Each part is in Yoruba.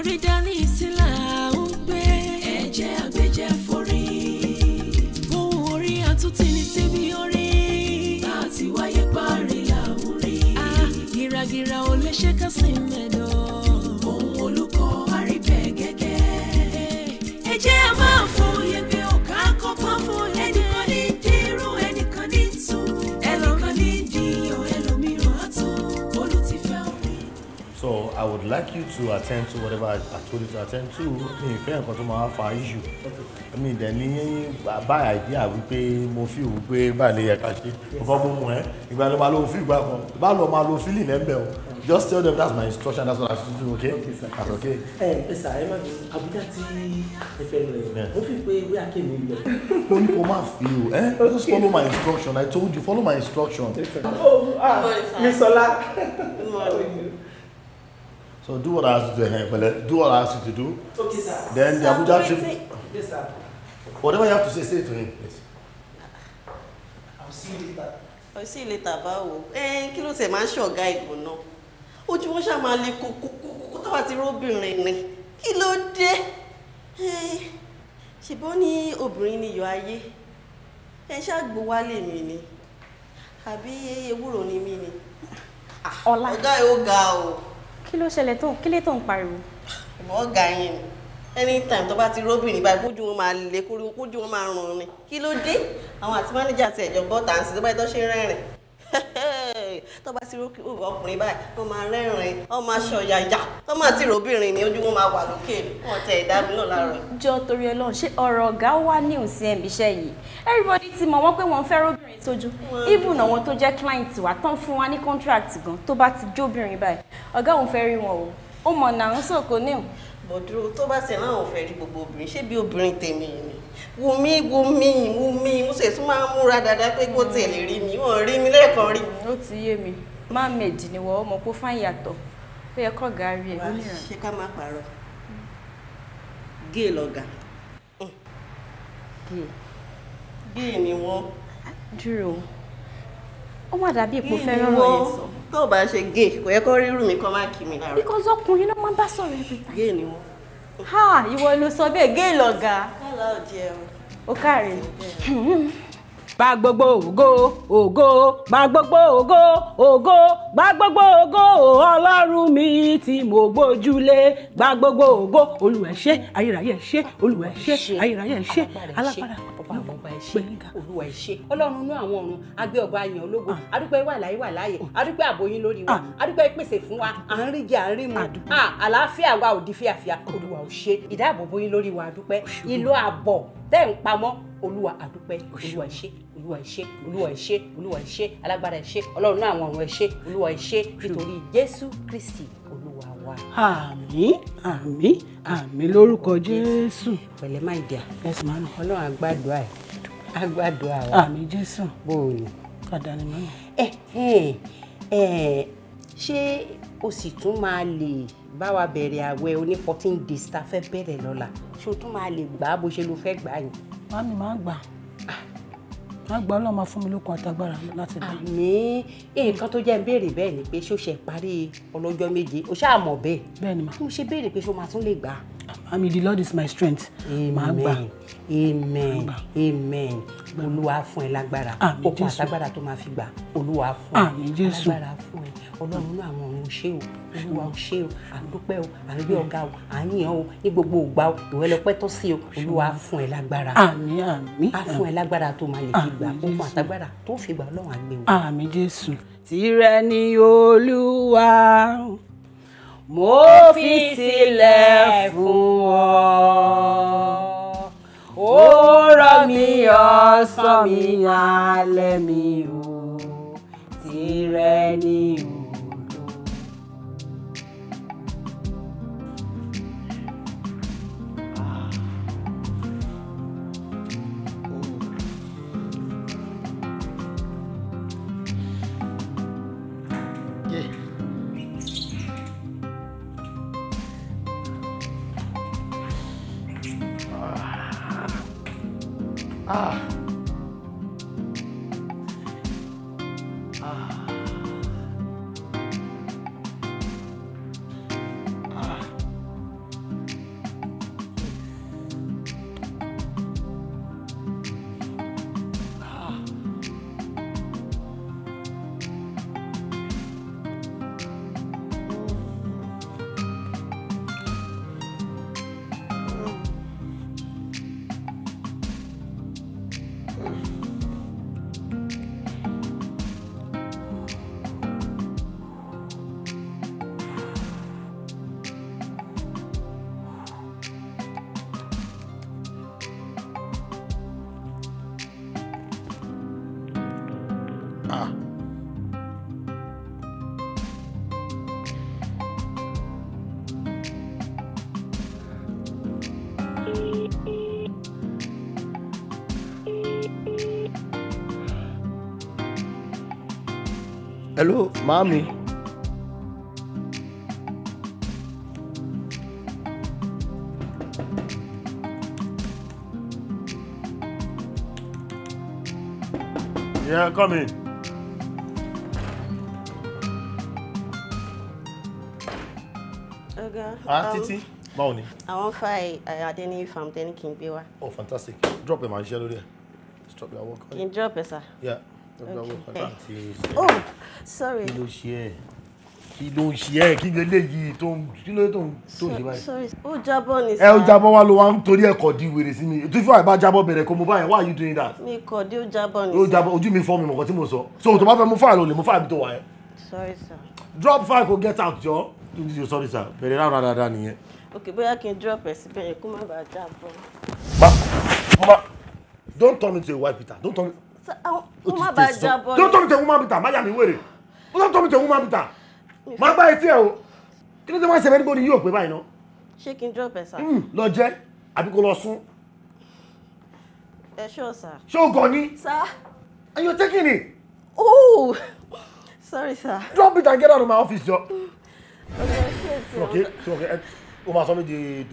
orí dání sílà ń gbé. Ẹ̀jẹ̀ àgbẹ̀jẹ̀ forí. Ohun orí àtúntì ní síbi orí. Bá a ti wáyé parí là ń rí. Gìràgìrà ò lè ṣe ká sí mẹ́dọ̀. Ohun olùkọ́ àríbẹ̀ gẹ́gẹ́. Ẹ̀jẹ̀ a máa fòye pé ọ̀ká kọ́kọ́ fún ẹnìkan ní dèrò ẹnìkan ní tù. Ẹnìkan ní dìyàn ẹlòmíràn á tún. Olú ti fẹ́ orí. So I would like you to attend to whatever I told you to attend to. Mi ì fẹ́ nǹkan tó máa fa issue. Mi ì dẹ̀ ní bá idea wípé mo feel wípé báyìí lè yẹ ká ṣe. Mo fọ́ mú mu ẹ́. Ìgbà ló máa lo feel ìgbà kan. Bá lọ máa lo feeling ẹ̀ ń bẹ̀ o. Just tell them that's my instruction, that's what I should do, okay? Okay, sir. That's okay. Ẹ sà, ẹ má bínú. Abuja tí ẹ fẹ́ lọ yẹn. Mo fi pé wíwá kémi lọ. Mo ní kó má feel, eh? Just follow my instruction. I told you, follow my instruction. Oh, ah, Miss Ola. Good morning. So do what I asked you to do. Do what I asked you to do. Okay, sir. Then the Abuja trip. Yes, sir. Whatever you have to say, say it to him, please. I'll see you later. I'll see you later, báwo? Kí ló tẹ̀ máa ń ṣọ̀gá ìgò náà? Ojú wọn ṣáà máa le kókókókó tó bá ti róbìnrin ni. Kí ló dé? Ṣèbọ́ ní obìnrin ni iyọ̀ ayé. Ẹ ṣáà gbó wálé mi ni. Àbí ewúro ni mí ni. Ọlá. Ọ̀gá ẹ̀ ó ga o. Kí ló ṣẹlẹ̀ tó kí lè tó ń pariwo? Ọ̀gá yẹn ni. Anytime tó bá ti róbìnrin báyìí kójú wọn máa le kójú wọn máa ràn ni. Kí ló dé? Àwọn àti mánéjà ti ẹ̀jọ̀ bọ́ tà ń sìn tó báyìí tó ṣe ń rẹ́rìn. Tó bá ti rókè ọkùnrin báyìí wọ́n máa rẹ́rìn, wọ́n máa ṣọ̀yàyà. Tó máa ti róbìnrin ni ojú wọn máa wà lókè. Wọ́n tẹ ìdábì náà láàárọ̀. Jọ torí Ọlọ́run, ṣé ọ̀rọ̀ ọ̀gá wà ní òsì ẹ̀mí iṣẹ́ yìí? Everybody ti mọ̀ wọ́n pé wọ́n fẹ́ róbìnrin tójú. Even àwọn tó jẹ́ client wa tán fún wa ní contract gan tó bá ti jóbìnrin báyìí. Ọ̀gá òun fẹ́ rí wọn o. Ó mọ̀ náà ń sòkò ní o. Bọ̀dúró tó bá ṣe láwọn ò fẹ́ rí gbogbo obìnrin, ṣé bí obìnrin tèmi ni? Wùmí wùmí wùmí, mo sì tún máa ń múra dáadáa pé kó tiẹ̀ lè rí mi, wọ́n rí mi lẹ́ẹ̀kan rí. Ó ti yé mi, má mèdì ni wọ́n mọ̀ pé fáìn yàtọ̀, ó yẹ kọ́ ọ̀gá rí ẹ̀. Wá ṣé ká má parọ́, géè lọ̀gá. Géè. Géè ni wọ́n. Dúró, ó má dàbí ipò fẹ́ràn ọ̀rọ̀ yẹn sọ. Tó o bá ṣe géè, kò yẹ kó rírù mi kó má kí mi lára. Because ọkùnrin ló máa ń bá sọ̀rọ̀ every time. Géè ni wọ́n. Ha! Ìwọ ló sọ bẹ́ẹ̀, géè lọ̀gá. Kálá ò jẹun. Ó káre. Gba gbogbo ògo ògo, gba gbogbo ògo ògo, gba gbogbo ògo Ọlọ́run mi tí mo gbójúlé, gba gbogbo ògo. Olúwa ẹ ṣé, ayérayé ẹ ṣé, Olúwa ẹ ṣé, ayérayé ẹ ṣé, alágbára ọba àwọn ọba ẹ ṣé, Olúwa ẹ ṣé, Ọlọ́run inú àwọn ọ̀run, agbé ọba àyàn ológo, adúpẹ́ wà láyé wà láàyè, adúpẹ́ àbòyín lórí wa, adúpẹ́ pèsè fún wa, à ń rí jẹ à ń rí mu, àlàáfíà wa ò di fíàfíà, Olúwa ò ṣé, ìdáàbòbò yín lórí wa adúpẹ́, ìlú àbọ̀ tẹ́ ń pamọ́, Olúwa adúpẹ́, Olúwa ẹ ṣé, Olúwa ẹ ṣé, Olúwa ẹ ṣé, Olúwa ẹ ṣé, alágbára ẹ ṣé, Ọlọ́run náà àwọn ọ̀run ẹ ṣé, Olúwa ẹ ṣé, nítorí Jésù Kristi Olúwa wa. Àmín, àmín, àmín lórúkọ Jésù. Pẹ̀lẹ́ máa dìá. Yes, ma'am. Ọlọ́run á gbàdúrà ẹ̀, á gbàdúrà wa. Àmín Jésù. Bó o ní. Kàdà ni màmá. Ẹ ṣé o sì tún máa lè bá wa bẹ̀rẹ̀ àwẹ̀ oní 14 days tá a fẹ́ bẹ̀rẹ̀ lọ́la? Ṣé o tún máa lè gbà á bó ṣe ló fẹ́ gbà á yẹn? Màmí máa gbà. Má gbà, Ọlọ́run máa fún mi lókun àtagbára láti gbà. Àmín. Nǹkan tó jẹ́ ń béèrè bẹ́ẹ̀ ni pé ṣó ṣe parí ọlọ́jọ́ méje, o ṣáà mọ̀ bẹ́ẹ̀. Bẹ́ẹ̀ ni mà. Mo ṣe béèrè pé ṣó máa tún lè gbà. Màmí, the Lord is my strength. Màá gbà. Amen. Amen. Olúwa fún ẹ lágbára. Okun àtagbára tó máa fi gbà. Olúwa fún ẹ. Àmín Jésù. Alágbára fún ẹ. Ọlọ́run inú àwọn ọ̀run ṣé o. Olúwa ò ṣé o. À ń dúpẹ́ o. À ń gbé ọ̀gá o. À ń yìn ọ́ o. Ní gbogbo ìgbà o. Ìwọ lọpẹ́ tọ́ sí o. Olúwa fún ẹ lágbára. Àmín, àmín. Á fún ẹ lágbára tó máa lè fi gbà. Okun àtagbára tó fi gbà Ọlọ́run á gbé o. Àmín Jésù. Tìrẹ ni Olúwa, mo fi sílẹ̀ fún ọ. Ó rọ̀ mí ọ̀sán mi alẹ́ mi o, tìrẹ ni Olúwa. Ah. Ah. Ah. Hello, mami. Yeah, come in. Ọ̀gá. Ah, Títí, báwo ni? Àwọn fáì Adéníyí farm tẹ́ni kí n gbé wá. Oh, fantastic. Drop ẹ̀ máa ṣiṣẹ́ lórí ẹ̀. Stop your work. Kí n drop ẹ sà. Yeah. Okay. Okay. Oh, sorry. Kí ló ṣe ẹ́? Kí ló ń ṣe ẹ́? Kí ló léyìí tó ń kí ló tó ń tó ń ṣe báyìí? Sorry, ó jábọ́ ni Ẹ ó jábọ́ wá ló wá ń torí ẹ̀kọ́ di wèrè sí mi. Tí fún àìbá jábọ́ bẹ̀rẹ̀ kó mo báyẹn, why are you doing that? Mi kò dé, ó jábọ́ ni. Ó jábọ́, ojú mi fọ́ mi mọ̀kàn tí mo sọ. So tó bá fẹ́ mú fáìlì, o lè mú fáìlì tó wà yẹn. Sorry, sir. Drop file kó get out jọ. Sorry sir, bẹ̀rẹ̀ rárá dáadáa nìyẹn. Okay, bóyá kí n drop ẹ̀ síbẹ̀ yẹn kó má bàa jábọ́. Ma, don't turn me to a white Peter. Don't turn me. Kó má bàa jábọ́. Don't turn me to a woman beater. Má yà mí wèrè. Don't turn me to a woman beater. Má gbá etí ẹ o. Kí ló dé máa ṣe anybody yóò pé báyìí ná? Ṣé kí n drop ẹ sà? Lọ jẹ́ àbí kó lọ sún. Ẹ ṣọ́ sà. Ṣé o gọ̀ ni? Sà. And you're taking it. Oh, sorry sir. Drop it and get out of my office, jọ. Okay, okay, o máa sọ mí di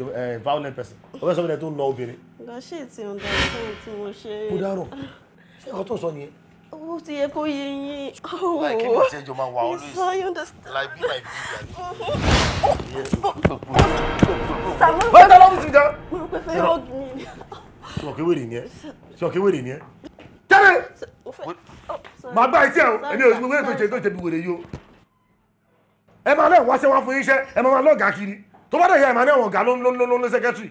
violent person. O fẹ́ sọ mí di tó ń lọ obìnrin. Ọ̀gá, ṣé ti understand tí mo ṣe? Kó dárò. Ṣé nǹkan tó ń sọ nìyẹn? Ó ti yẹ kó yé yín. Like kí ni ọ̀sẹ̀ jọ máa wà always. So you understand. Like be like Sàmú. Báyọ̀ tá lọ́fíìsì mi jẹ́. Mo rò pé fẹ́ hug mi. Ṣé ọ̀kẹ́ wèrè ni ẹ́? Ṣé ọ̀kẹ́ wèrè ni ẹ́? Jáde! Màá gbá etí ẹ̀ o, èmi ò wéré tó ṣe bí wèrè yìí o. Ẹ máa lẹ́wọ̀n wáṣẹ́ wá fún yín iṣẹ́, ẹ máa máa lọ́gàá kiri. Tó bá dẹ̀ yá ẹ̀ máa ní àwọn ọ̀gá ló ń ló sẹ́kẹ́tìrì.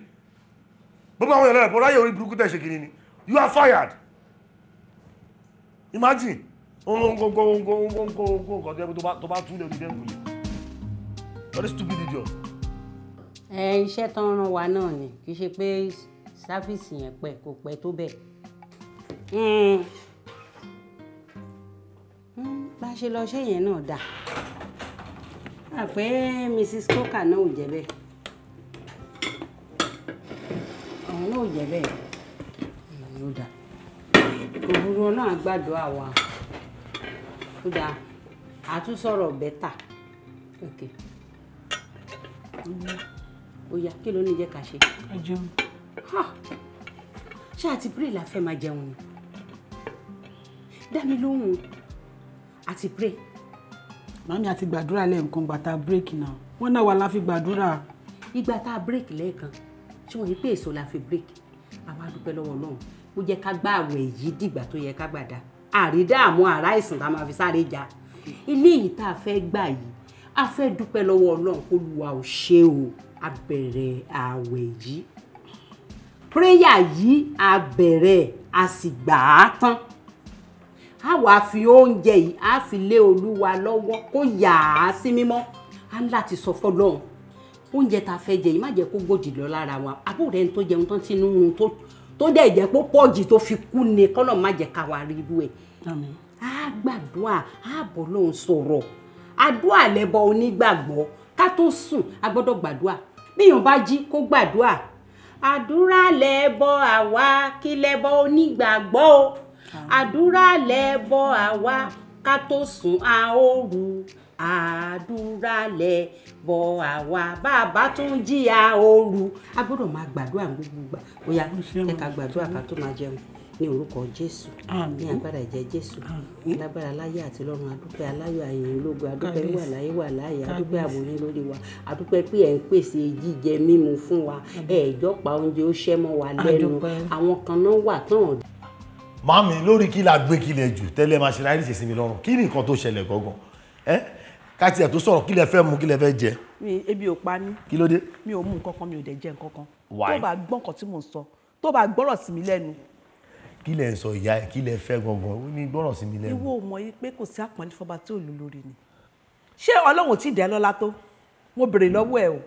Gbogbo àwọn èèyàn lẹ́rẹ̀ ráyè orí burúkú tẹ̀ ṣe kiri ni. You are fired. Imagine. Tó bá túlẹ̀ òdìdẹ́ nkùlé. What a stupid idiot. Ẹ iṣẹ́ tó ń rán wa náà ni, kì í ṣe pé sáfíìsì yẹn pẹ́ kò pẹ́ tó bẹ́ẹ̀. Bá a ṣe lọ ṣe yẹn náà dà á pé Mrs. Coker náà ò jẹ́ bẹ́ẹ̀, àwọn náà ò jẹ́ bẹ́ẹ̀, ó dà kò burú, Ọlọ́run àgbàdo àwa ó dà àtúnṣọ̀rọ̀ bẹ́tà. Ok, ó yá, kí ló ní jẹ́ ká ṣe? Ṣé àti pray la fẹ́ máa jẹun ni? Dá mi lóhùn, àti pray. Màmí àti gbàdúrà lẹ́ẹ̀kan gbàtà break náà, wọ́n náà wà la fi gbàdúrà. Ìgbà tá a break lẹ́ẹ̀kan, tí wọ́n yí pé èso la fi break, àwa dúpẹ́ lọ́wọ́ Ọlọ́run, ó jẹ́ ká gbá àwẹ̀ yìí dìgbà tó yẹ ká gbàdá. Àrídààmú àrá ìsìn tá a máa fi sáré ja. Ilé yìí tá a fẹ́ gbà yìí, a fẹ́ dúpẹ́ lọ́wọ́ Ọlọ́run kó Olúwa ò ṣe o, a bẹ̀rẹ̀ àwẹ̀ yìí. Prayer yìí a bẹ̀rẹ̀, a sì gbà á tán. A wàá fi oúnjẹ yìí a fi lé Olúwa lọ́wọ́ kó yà á sí mímọ́. A ń láti sọ fọ́lọ́run, oúnjẹ tá a fẹ́ jẹ yìí má jẹ́ kó gbòdì lọ lára wa. Àbúrò rẹ̀ ń tó jẹun tán tínú run tó dẹ̀ jẹ́ pé pọ́ọ̀jì tó fi kú ni, kọ́nà má jẹ́ ká wá rí irú ẹ̀. A gbàdúrà, a bọ̀ lóhùn sọ̀rọ̀. Àdúrà lẹ́bọ onígbàgbọ́, ká tó sùn a gbọ́dọ̀ gbàdúrà. Bíyàn bá jí kó gbàdúrà. Àdúrà lẹ́bọ àwa, kí lẹ́bọ onígbàgbọ́ o. Àdúrà lẹ́bọ àwa, ká tó sùn a ó rú. Àdúrà lẹ́bọ àwa, bàbá tún jí a ó rú. A gbọ́dọ̀ máa gbàdúrà gbogbo ìgbà. Ó yá, ẹ ká gbàdúrà ká tó máa jẹun. Ní orúkọ Jésù, ní agbára ẹ̀jẹ̀ Jésù, lágbára láyé àti lọ́run, adúpẹ́ aláyọ̀ àyìn ológo, adúpẹ́ wà láyé wà láàyè, adúpẹ́ ààbò yín lórí wa, adúpẹ́ pé ẹ̀ ń pèsè jíjẹ mímu fún wa, ẹ̀ jọ́pa oúnjẹ ó ṣẹ́ mọ́ wa lẹ́nu, àwọn kan náà wà tán. Màmí, lórí kí la gbé kílẹ̀ jù tẹ́lẹ̀ máa ṣe láì ṣe sinmi lọ́rùn, kí ni nǹkan tó ṣẹlẹ̀ gangan? Ẹ ká tiẹ̀ tó sọ̀rọ̀, kí lẹ fẹ́ mu, kí lẹ fẹ́ jẹ? Mi ebi ò pa mí. Kí ló dé? Mi ò mú nǹkan kan, mi ò dẹ̀ jẹ nǹkan kan. Why? Tó bá gbọ́ nǹkan tí mò ń sọ, tó bá gbọ́rọ̀ sí mi lẹ́nu. Kí lẹ ń sọ ìyá ẹ, kí lẹ fẹ́ gangan, ó ní gbọ́ràn sí mi lẹ́nu. Ìwọ ò mọ̀ yí pé kò sí àpọ́nlé fọba tí ò lù lórí ni. Ṣé Ọlọ́run ò tí ì dẹ́ lọ́lá tó? Mo béèrè lọ́wọ́ ẹ o.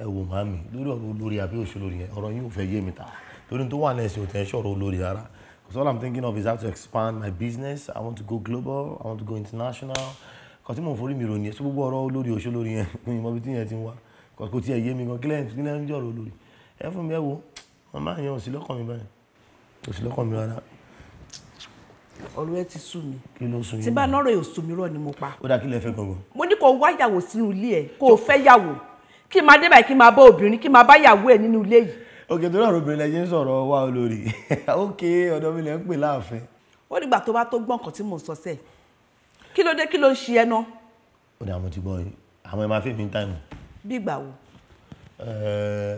Ẹ wò màmí, lórí ọ̀rọ̀ olórí àbí òṣèlórí yẹn, ọ̀rọ̀ yín ò fẹ́ yé mi ta. Torí tó wà lẹ́sìn ò tẹ̀ ń ṣọ̀rọ̀ olórí rárá. Because all I'm thinking of is how to expand my business. I want to go global. I want to go international. Kò tí mò ń forí mi ròyìn ẹ̀ sí gbogbo ọ̀rọ̀ olórí òṣèlórí yẹn, mi ò mọ ibi tí yẹn ti ń wá. Kò tí ẹ yé mi gan, kí lẹ́yìn ń jọ̀rọ̀ olórí. Ẹ fún mi ẹ wo, màmá yẹn ò sí lọ́kàn mi báyìí. Kò sí lọ́kàn mi rárá. Ọ̀rọ̀ ẹ ti sú mi. Kí ló sú yín? Tí bá lọ́rọ̀ ẹ ò sú mi rọ́ ni mo pa. Ó dà, kí lẹ fẹ́ gangan? Mo ní kó wá ìyàwó sínú ilé ẹ, kó o fẹ́ yàwó. Kí n máa dé báyìí, kí n máa bá obìnrin, kí n máa bá ìyàwó ẹ nínú ilé yìí. Òkè tó lọ́rọ̀ obìnrin lẹ ṣe ń sọ̀rọ̀ wá olórí. Ókè ọ̀dọ̀ mi lẹ ń pè láàfin. Ó dìgbà tó bá tó gbọ́ nǹkan tí mò ń sọ sẹ́ẹ̀. Kí ló dé, kí ló ń ṣe ẹ náà? Ó dà, mo ti gbọ́ yín. Àwọn ẹ máa fẹ́ mi ní táìmù. Bí ìgbà wo?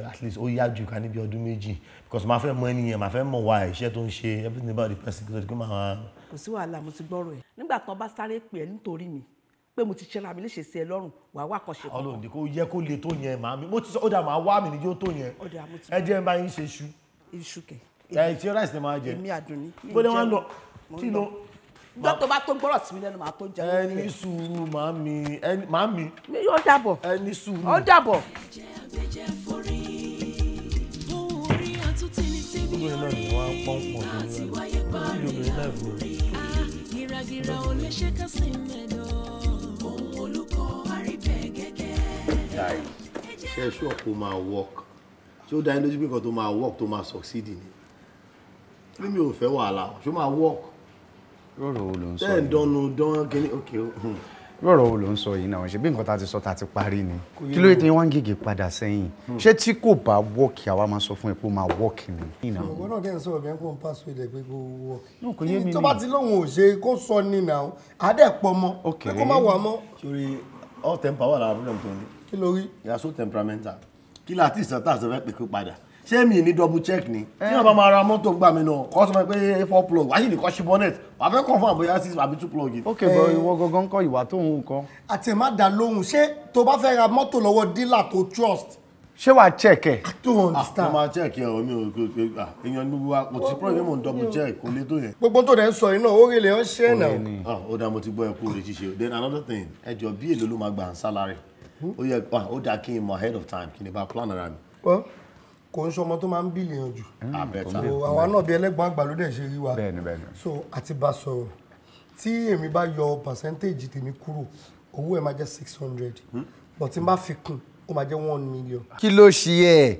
At least ó yá jù ká níbi ọdún 2 because màá fẹ́ mọ ẹni yẹn, màá fẹ́ mọ̀ wá iṣẹ́ tó ń ṣe, everything about the person, kí ló dé kí màá. Kò sí wàhálà, mo ti gbọ́rọ̀ ẹ̀. Nígbà tán bá sáré pè ẹ́ nítorí mi pé mo ti ṣẹra mi léṣe sí ẹ lọ́rùn, wàá wá kan ṣe kankan. Ọlọ́run kò yẹ kó le tó yẹn màmí, mo ti sọ ó dà, màá wá mi níjó tó yẹn. Ẹ jẹ́ n bá yín ṣe iṣu. Iṣu kẹ̀. Ẹ ṣe rice ni màá jẹ. Èmi Àdùnní. Bó lè wá lọ kí ló. Ìjọ́ tó bá tó gbọ́rọ̀ sí mi lẹ́nu, màá tó jẹun. Ẹ ní sùúrù màmí, ẹ màmí. Ó dàbọ̀. Ẹ ní sùúrù. Ó dàbọ̀. Ṣe ṣú ọ̀pọ̀ máa work, ṣé ó dá yín lójú pé nǹkan tó máa work tó máa succeed ni? Ní mi ò fẹ́ wàhálà, ṣó máa work? Rọ̀rọ̀ wo ló ń sọ yìí? Tẹ́ ẹ̀ dánú dán kínní, ok. Rọ̀rọ̀ wo ló ń sọ yìí náà? Ṣe bí nǹkan tá a ti sọ tá a ti parí ni. Kí ló dé tí wọ́n ń gègé padà sẹ́yìn? Ṣé tí kò bá work, àwa máa sọ fún ẹ pé ó máa work ni. Ọ̀gbọ́n náà dẹ̀ ń sọ̀rọ̀ bí ẹ kó ń pàṣẹ ilẹ̀ pé kó work. Kò yé mi ni. Tó bá ti lóun ò ṣe kó sọ ni nà ó, àdẹ̀ pọ̀ mọ́. Pé kó má wà mọ́. Sori all temper wà lára problem tó ní. Kí ló rí? You are so temperamental. Kí láti ìsàn tá a sọ fẹ́ pè kó padà? Ṣé mi ní double check ni? Tí wọ́n bá máa ra mọ́tò gbà mí náà, kọ́ sọ pé 4 plug, wàá sì ní kọ́ ṣí bonnet, wàá fẹ́ confirm bóyá 6 àbí 2 plug. Ok, bọ ìwọ gangan kọ́ ìwà tó ń hù kọ́. Àti ẹ̀ má dá lóhùn, ṣé tó bá fẹ́ ra mọ́tò lọ́wọ́ dílà tó trust. Ṣé wàá check ẹ̀? I don't understand. Mo máa check ẹ̀ o, mi ò èèyàn gbogbo wa kò sí problem, mo ń double check, kò lè tó yẹn. Gbogbo tó dẹ̀ ń sọ yìí náà, ó rèlè ń ṣe é náà. Ó dá, mo ti gbọ́ ẹ kú orí ṣíṣe. Then another thing, ẹ jọ bí èlò ló máa gbà ń salary? Ó yẹ ó dáa kí n mọ ahead of time, kí n bá plan ara mi. Kò ń ṣọmọ tó máa ń bílíọ̀n jù. Àwa náà bí ẹlẹ́gbọ̀n àgbà ló dẹ̀ ṣe rí wa. So àti bá sọ̀rọ̀ tí èmi bá yọ percentage tèmi kúrò, owó ẹ̀ máa jẹ́ 600, but tí n bá fi kún ó máa jẹ́ 1 million. Kí ló ṣe ẹ?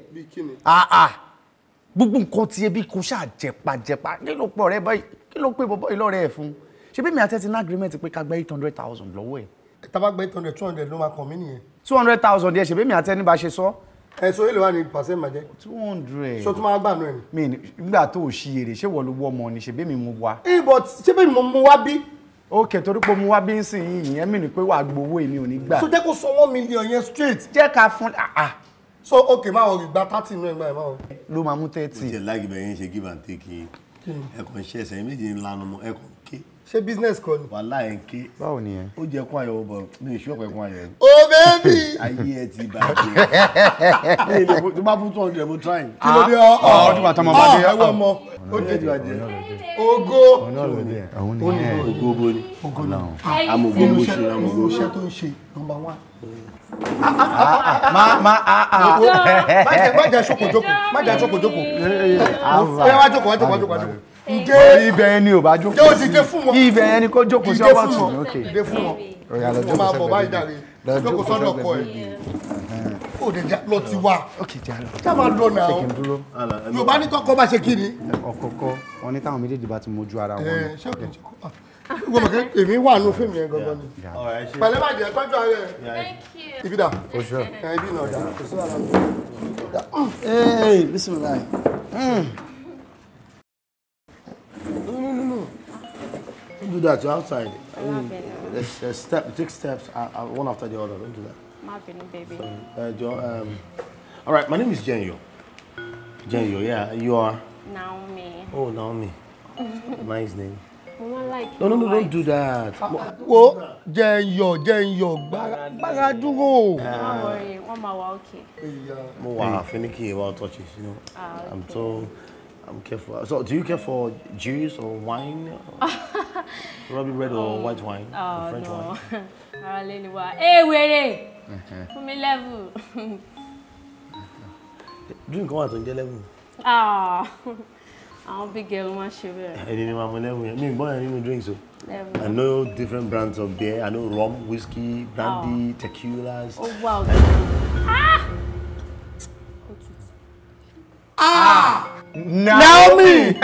Gbogbo nǹkan tí ebi kò ṣáà jẹpajẹpa, kí ló pọ̀ rẹ báyìí? Kí ló pé bọ́bọ́ ìlọrẹ ẹ̀ fún? Ṣé bí mi àti ẹ ti ní agreement pé ká gba 800,000 lọ́wọ́ ẹ̀? Tá bá gba 800, 200 ló máa kàn mí nìyẹn. 200,000 yẹn, ṣe bí mi àti ẹni bá ṣe sọ. Ẹ so èlò wà ní percent máa jẹ́. 200. So tún máa gbà nù ẹ ni. Mi nígbà tó o ṣí èrè, ṣé wọ́n ló wọ́ ọmọ ni, ṣe bí mi mú wa. Ẹ but ṣé bí mo mú wá bí. Ok, torí pé mo wá bí ń sìn yìí, ìyẹn mi ni pé wàá gbowó èmi ò ní gbà. So jẹ́ kó san 1 million yẹn straight. Jẹ́ ká fún. So ok, máa wọ̀ gba 30 nù ẹ̀ gbà ẹ̀ máa wọ̀. Ló máa mú 30. Mo jẹ́ láàgì bẹ̀rẹ̀ yín ṣe give and take yín. Ẹ kàn ṣe ẹsẹ̀ yín méjì ńlá nu mọ́, ẹ kàn ké. Ṣé business kọ́ ni? Wàhálà ẹ̀ ń ké. Báwo ni ẹ? Ó jẹ kún àyẹ̀wò bọ̀, mi ò ṣú ọ̀pẹ̀ kún àyẹ̀wò. Oh baby! Ayé ẹ ti bàjẹ́. Tó bá fún 200 mo try. Kí ló dé ọ? Ọdún bàtà ọmọ bá dé. Ẹwọ́ ọmọ. Ó dé Ògo. Ògo bo ni? Ògo ni. Amògo mo ṣe amògo. Irú iṣẹ́ tó ń ṣe number 1. Má jẹ́ ṣokòjókò, má jẹ́ ṣokòjókò. Ẹ wá jókòó, wá jókòó, wá jókòó, wá jókòó. Ǹjẹ́ ibẹ̀ yẹn ni ò bá jókòó? Jẹ́ o ti dé fún wọn. Ibẹ̀ yẹn ni kó jókòó sí ọwọ́ tún. Ok. Dé fún wọn. Ó Ó máa bọ̀ báyìí dàrí. Jókòó sọ́dọ̀ ọkọ ẹ̀. Ó dẹ̀ já lọ ti wá. Ok, já lọ. Já máa lọ náà. Ṣé kí n dúró? Yorùbá ní tọkọ bá ṣe kí ni? Ọ̀kọ̀ọ̀kọ̀ wọn ní táwọn méjèèjì bá ti mójú ara wọn. Ṣé òkè ṣe kọ́? Wọ́n mọ̀ pé èmi wà nù fíìmù yẹn gangan ni. Pẹ̀lẹ́ bá jẹ́ tọ́jú ara ẹ̀. Ibi dà. Ibi náà dà. Kò sí wàhálà. Ee, bisimilayi. No. Don't do that. You're outside. I mean, there's step, take steps one after the other. Don't do that. Marvin, baby. Sorry. All right, my name is Jenyo. Jenyo, yeah. You are? Naomi. Oh, Naomi. Nice name. Mama like No, don't do that. Wo, Jenyo, gbára dúró. Don't worry, wọ́n máa wà okay. Mo wà finicky about touches, you know. Ah, okay. I'm so I'm careful. So, do you care for juice or wine? Probably red or white wine. Oh, or French no. wine. Ara lé ni wa. Ẹ wèrè! Fún mi level. Drink kan wà tó ń jẹ́ level. Ah, àwọn big girl máa ń ṣe bẹ́ẹ̀. Ẹni ni màá mu level yẹn. Mi ò gbọ́ yẹn nínú drinks o. Level. I know different brands of beer. I know rum, whiskey, brandy, tequilas. Oh, wow. Ah! Ah! Naomi!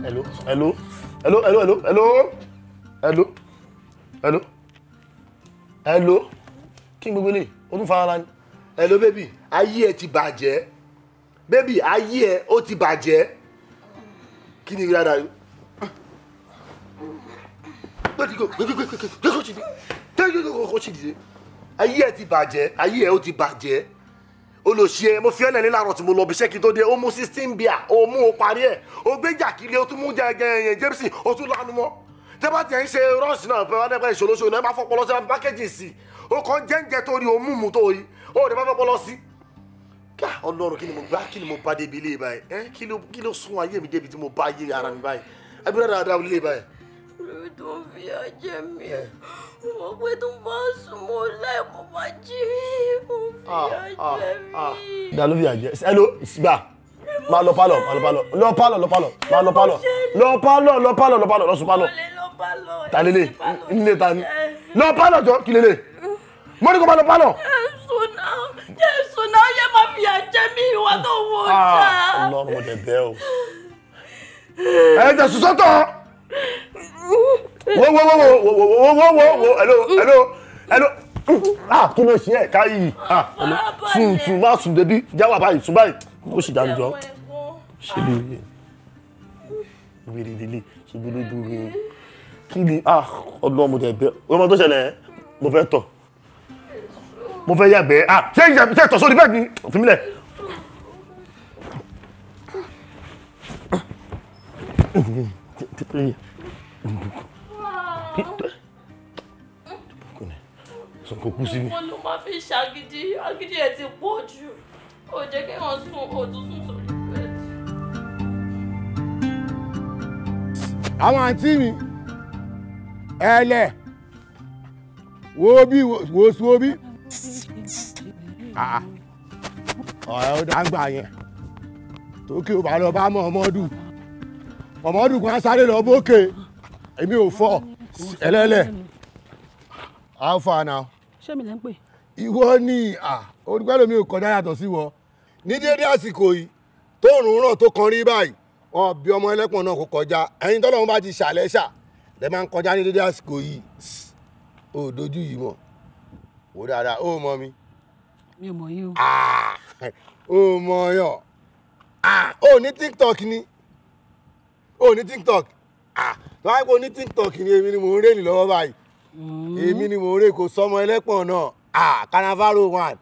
Hello, hello, hello, hello, hello, hello, hello, hello, hello. Kí ni gbogbo eléyìí? O tún fara ni. Hello baby, ayé ẹ ti bàjẹ́. Baby, ayé ẹ ó ti bàjẹ́. Kí ni rárá yìí? Ayé ẹ ti bàjẹ́, ayé ẹ ó ti bàjẹ́. Olùṣe mo fi ẹlẹ́ni láàárọ̀ tí mo lọ bí iṣẹ́ kí n tó dé ó mú 16 beer ó mú o parí ẹ̀ ó gbé jàkílẹ̀ ó tún mú jẹjẹrẹ Jameson ó tún lanu mọ́ tẹ́ bá tiẹ̀ ń ṣe rọ́ọ̀sì náà pé wọ́n dẹ́gbẹ́ ìṣòlóṣòló náà ẹ bá fọpọlọ sí ẹ bá fi pákéjì sí ó kàn jẹ́ǹjẹ́ torí ó mú mu tó yí ó dẹ́ bá fọpọlọ sí. Ká Ọlọ́run kí ni mo gbá kí ni mo bá débi ilé báyìí ẹ kí ló sún ayé mi débi tí mo bá ayé ara mi báyìí abúlé dáadáa ilé báyìí. Lórí tó ń fi ajé mi, mo pé tó bá sùn mọ́ láìkó máa jí mi, ó fi ajé mi. Da ló fi àjẹ. Hello, gbà. Máa lọ pálọ̀, máa lọ pálọ̀. Lọ pálọ̀, lọ pálọ̀. Máa lọ pálọ̀. Lọ pálọ̀, lọ pálọ̀, lọ pálọ̀, lọ sùn pálọ̀. Ta lélẹ̀? Nílé ta ni? Lọ pálọ̀ jọ, kí lélẹ̀? Mo ní kó máa lọ pálọ̀. Jésù náà yẹ máa fi àjẹ mi ìwà tó wọ ọjà. Ọlọ́run mo dẹ̀ bẹ́ o. Ẹ jẹ́ sùn sọ́tọ̀. Wo wo wo wo wo wo wo wo hello hello hello. Ah, kí ló ṣe ẹ káyì? Ah, hello. Sùn sùn má sùn débi jáwà báyìí sùn báyìí. Ó sì dànù jọ. Ṣé bí wèrè délé ṣe bí lójú rẹ̀? Kí ni ah Ọlọ́run mo dẹ̀ bẹ́. Ọmọ tó ṣẹlẹ̀ mo fẹ́ tọ̀. Mo fẹ́ yàgbẹ́. Ah, ṣé ìyàgbẹ́ tọ̀ sórí bẹ́ẹ̀ ni? Fi mí lẹ̀. Kò kú sí mi. Wọ́n ló máa fi ṣàgídí, agídí ẹ̀ ti pọ̀ jù. Ó jẹ́ kí wọ́n sùn, ó tún sùn sórí bẹ́ẹ̀dì. Àwọn àǹtí mi, ẹlẹ̀, wo bí, wo sùn wo bí. Ọ̀rẹ́ ó dáńgbà yẹn, tó kí o bá lọ bá mọ̀ ọmọdù. Ọmọdù kan sáré lọ bókè, èmi ò fọ́, ẹlẹ́lẹ̀. How far now? Ṣé mi lẹ́ ń pè? Ìwọ ni olùkọ́ lómi ò kọjá yàtọ̀ sí wọ. Ní déédéé àsìkò yìí, tóòrùn ràn tó kan rí báyìí, wọn bí ọmọ ẹlẹ́pọ̀n náà kò kọjá. Ẹ̀yin tọ́lọ́run bá ti ṣàlẹ́ ṣà, lẹ máa ń kọjá ní déédéé àsìkò yìí. Ó dojú yìí mọ̀. Wò dáadáa, ó mọ mi. Mi ò mọ̀ yín o. Ó mọ̀ yàn. Ó ní TikTok ni. Ó ní TikTok. Tó bá yẹ kó ní TikTok ni èmi ni mò ń rèlì lọ́wọ́ báyìí. Èmi ni mò ń rè kò sọmọ ẹlẹ́pọ̀n náà. Cannavaro one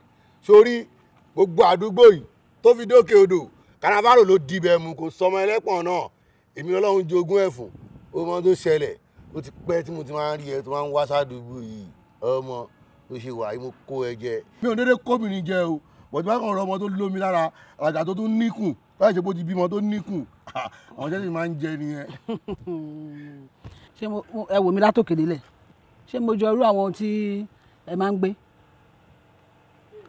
sórí gbogbo àdúgbò yìí tó fi dókè odò Cannavaro ló dibẹ̀ mu kò sọmọ ẹlẹ́pọ̀n náà. Èmi Ọlọ́run jogún ẹ̀fún. Ó mọ tó ṣẹlẹ̀, ó ti pẹ́ tí mo ti máa ń rí ẹ tó máa ń wá sádùúgbò yìí. Ọmọ tó ṣe wà yìí mo kó ẹ jẹ. Mi ò dédé kóbìnrin jẹ o, bọ̀dé bá kàn rọ ọmọ tó lómi lára àgàgà tó tún níkùn láì ṣe bó ti bímọ tó níkùn àwọn jẹ́ sì máa ń jẹ nìyẹn. Ṣé ẹ wò mí látòkè délẹ̀? Ṣé mo jọ irú àwọn tí ẹ máa ń gbé?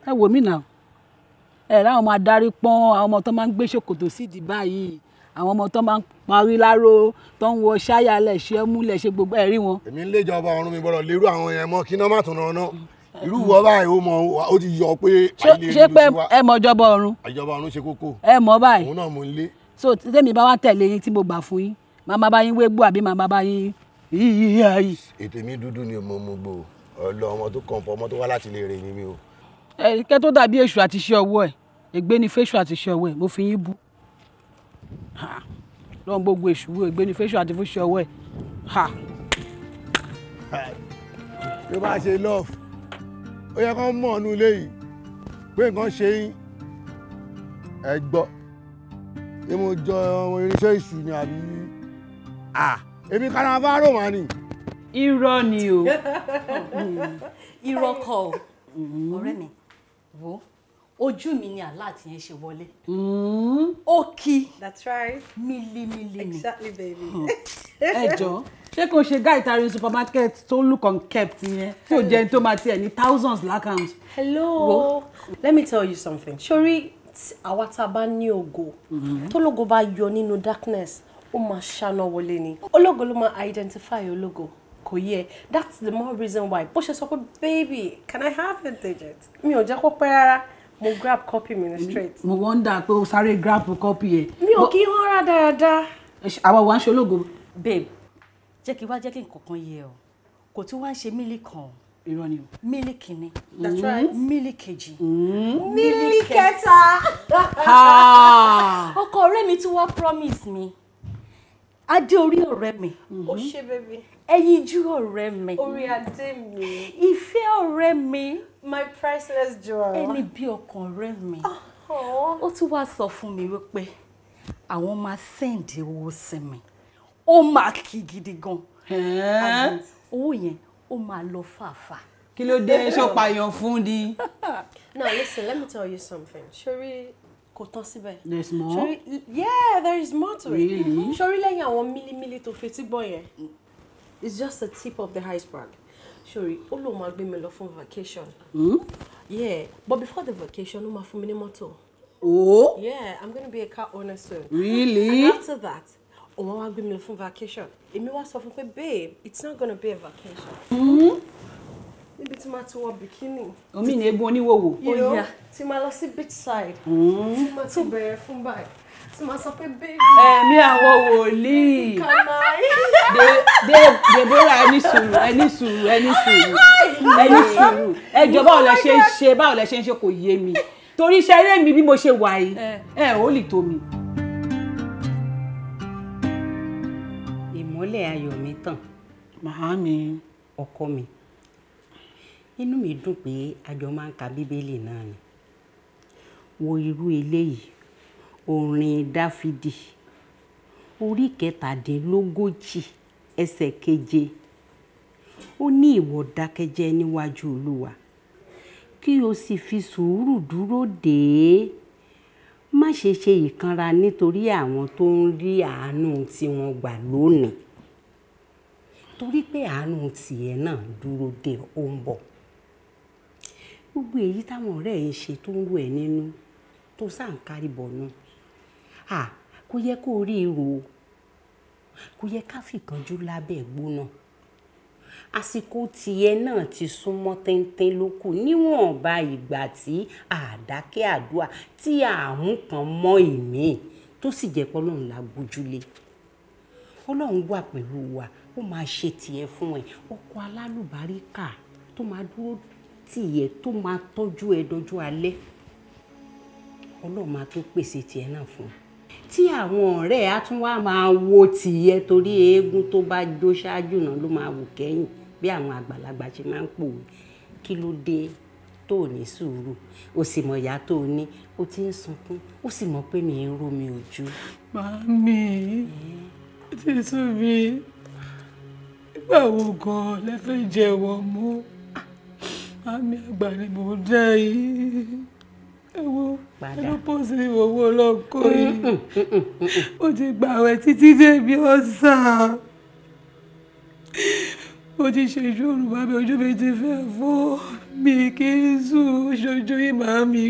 Ẹ wò mí náà, ẹ ráwọn ọmọ adarí pọ́n, àwọn ọmọ tó máa ń gbé ṣòkòtò sídìí báyìí, àwọn ọmọ tó máa ń parí láró, tó ń wọ ṣáyà lẹ̀ ṣe é múlẹ̀ ṣe gbogbo ẹ̀ rí wọn. Èmi ń léjọba ọ̀run mi gbọ́dọ̀ lérú àwọn yẹn mọ́ kí iná má tún ràn náà. Irú wọ báyìí ó mọ ó ti yọ pé àìlè Ṣé pé ẹ mọ ìjọba ọ̀run? Ìjọba ọ̀run ṣe kókó. Ẹ mọ̀ báyìí. Òun náà mo ń lé. So tèmi bá wá tẹ̀lé yín tí mo gbà fún yín, màmá bá yín wégbó àbí màmá bá yín yíyí ayì. Ètè mi dúdú ni mo mú gbò ọlọ ọmọ tó kàn fọ ọmọ tó wá láti lè rè ni mi o. Ẹ kẹ́ tó dàbí èṣù àti iṣẹ́ ọwọ́ ẹ̀, ègbé ni fẹ́ṣù àti iṣẹ́ ọwọ́ ẹ̀, mo fi yín bú. Lọ́n gbogbo èṣù wo ègbé ni fẹ́ṣù àti fúnṣẹ́ ọwọ́ ẹ̀. Bí ó bá ṣe love, ó yẹ kán mọ̀ ọ́nú ilé yìí pé nǹkan ṣe yín. Ẹ gbọ́, ṣé mo jọ ọmọ irinṣẹ́ èṣù ni àbí? Èmi Cannavaro mà ni. Irọ́ ni o. Irọ́ kọ́ o, ọ̀rẹ́ mi, wo ojú mi ni àlá àti yẹn ṣe wọlé. Ó kí. That's right. Mílímílí ni. Exactly, baby. Ẹ jọ̀ọ́, ṣé kò ṣe guy tari supermarket tó look unkept yẹn tí ò jẹun tó máa tiẹ̀ ní thousands l'account. Hello. Let me tell you something. Sori àwa tá a bá ní ògo, tólógo bá yọ nínú darkness, ó máa ṣáná wọlé ni. Ológo ló máa identify ológo. Kò yẹ. That's the more reason why. Bó ṣe sọ pé baby, can I have a digit? Mi ò jẹ́ kó pẹ́ rárá. Mo grab copy mi ní straight. Mo wonder pé o sáré grab copy yẹn. Mi ò kí ń rárá dáadáa. Àwa wà ń ṣe ológo. Babe, jẹ́ kí wá jẹ́ kí nǹkan kan yé ọ. Kò tún wá ń ṣe mílí kan. Irọ́ ni o. Mílí kìíní. That's right. Mílí kejì. Mílí kẹta. Ọkọ ọ̀rẹ́ mi tún wá promise mi. Adé orí ọ̀rẹ́ mi. Ó ṣé baby. Ẹyinjú ọ̀rẹ́ mi. Orí adé mi. Ìfẹ́ ọ̀rẹ́ mi. My priceless jewel. Ẹni bí ọkàn ọ̀rẹ́ mi. Ó tún wá sọ fún mi wípé àwọn máa send owó sí mi. Ó máa kí gidi gan. Owó yẹn ó máa lọ fàáfàá. Kí ló dé ṣó pààyàn fún ni? Now listen, let me tell you something. Ṣorí kò tán síbẹ̀. There's more? Ṣorí, yeah, there is more to it. Really? Ṣorí lẹ́yìn àwọn mílímílí tó fetí gbọ́ yẹn, it's just the tip of the iceberg. Ṣorí, ó lóun máa gbé mi lọ fún vacation. Yeah, but before the vacation, ó máa fún mi ní mọ́tò. Oh? Yeah, I'm gonna be a car owner soon. Really? And after that, òun wá gbé mi lọ fún vacation. Èmi wá sọ fún pé, babe, it's not gonna be a vacation. Níbi tí máa ti wọ bikini. Omi ni egun oníwòwò. You know, tí máa lọ sí beach side. Tí máa ti bẹ̀rẹ̀ fún báyìí. Tí máa sọ pé baby. Ẹ̀mí àwọn wòlíì. Can I? Deborah, ẹni sùúrù, ẹni sùúrù, ẹni sùúrù, ẹni sùúrù. Ẹ jọ̀ọ́, báwo lẹ ṣe ń ṣe, báwo lẹ ṣe ń ṣe kò yé mi. Torí iṣẹ́ eré mi bí mo ṣe wà yìí, ẹ ò lè tó mi. Ìmọ́lẹ̀ ayọ̀ mi tàn. Màámi. Ọkọ mi. Inú mi dùn pé a jọ máa ń ka Bíbélì náà ni. Wo irú eléyìí, orin Dáfídì, orí 37 ẹsẹ̀ 7. Ó ní ìwọ dákẹ́jẹ́ níwájú Olúwa, kí o sì fi sùúrù dúró dè é. Má ṣe ṣe ìkanra nítorí àwọn tó ń rí àánú tí wọ́n gbà lónìí. Torí pé àánú tiẹ̀ náà dúró dè ó ń bọ̀. Gbogbo èyí táwọn ọ̀rẹ́ ẹ̀ ń ṣe tó ń rú ẹ nínú tó sáà ń kárí bọ̀nú. Kò yẹ kó rí irú o. Kò yẹ ká fìkánjú lábẹ́ gbóná. Àsìkò tiẹ̀ náà ti súnmọ́ téńté lókù níwọ̀nba ìgbà tí àdákẹ́ àdúrà tí àmú kan mọ́ ìmíì tó sì jẹ́ pé Ọlọ́run la gbójúlé. Ọlọ́run wà pẹ̀lú wa, ó máa ṣe tiẹ̀ fún ẹ. Ọkọ alálùbáríkà tó máa dúró tìyẹ tó máa tọ́jú ẹ dọjú alẹ́. Ọlọ́run máa tó pèsè tiẹ̀ náà fún ẹ. Tí àwọn ọ̀rẹ́ á tún wá máa wo tìyẹ torí eégún tó bá jó ṣáájú náà ló máa wò kẹ́yìn bí àwọn àgbàlagbà ṣe máa ń pòwe. Kí ló dé tó ò ní sùúrù? O sì mọ̀ ìyá tó o ní, o ti ń sunkún, o sì mọ̀ pé mi ń ró mi ojú. Màámi, ó ti sú mi. Nígbà wo gan-an lẹ fẹ́ jẹ́wọ́ mú? Màámi àgbà ni mò ń dá yìí. Ẹ wo, ẹnu pọ̀ sí owó ọlọ́kọ̀ yìí. Mo ti gbààwẹ̀ títí débi ọ̀sán. Mo ti ṣe ìṣòro màmí, ojú mi ti fẹ́ fọ́. Mi kì í sùn ṣojú yìí màmí.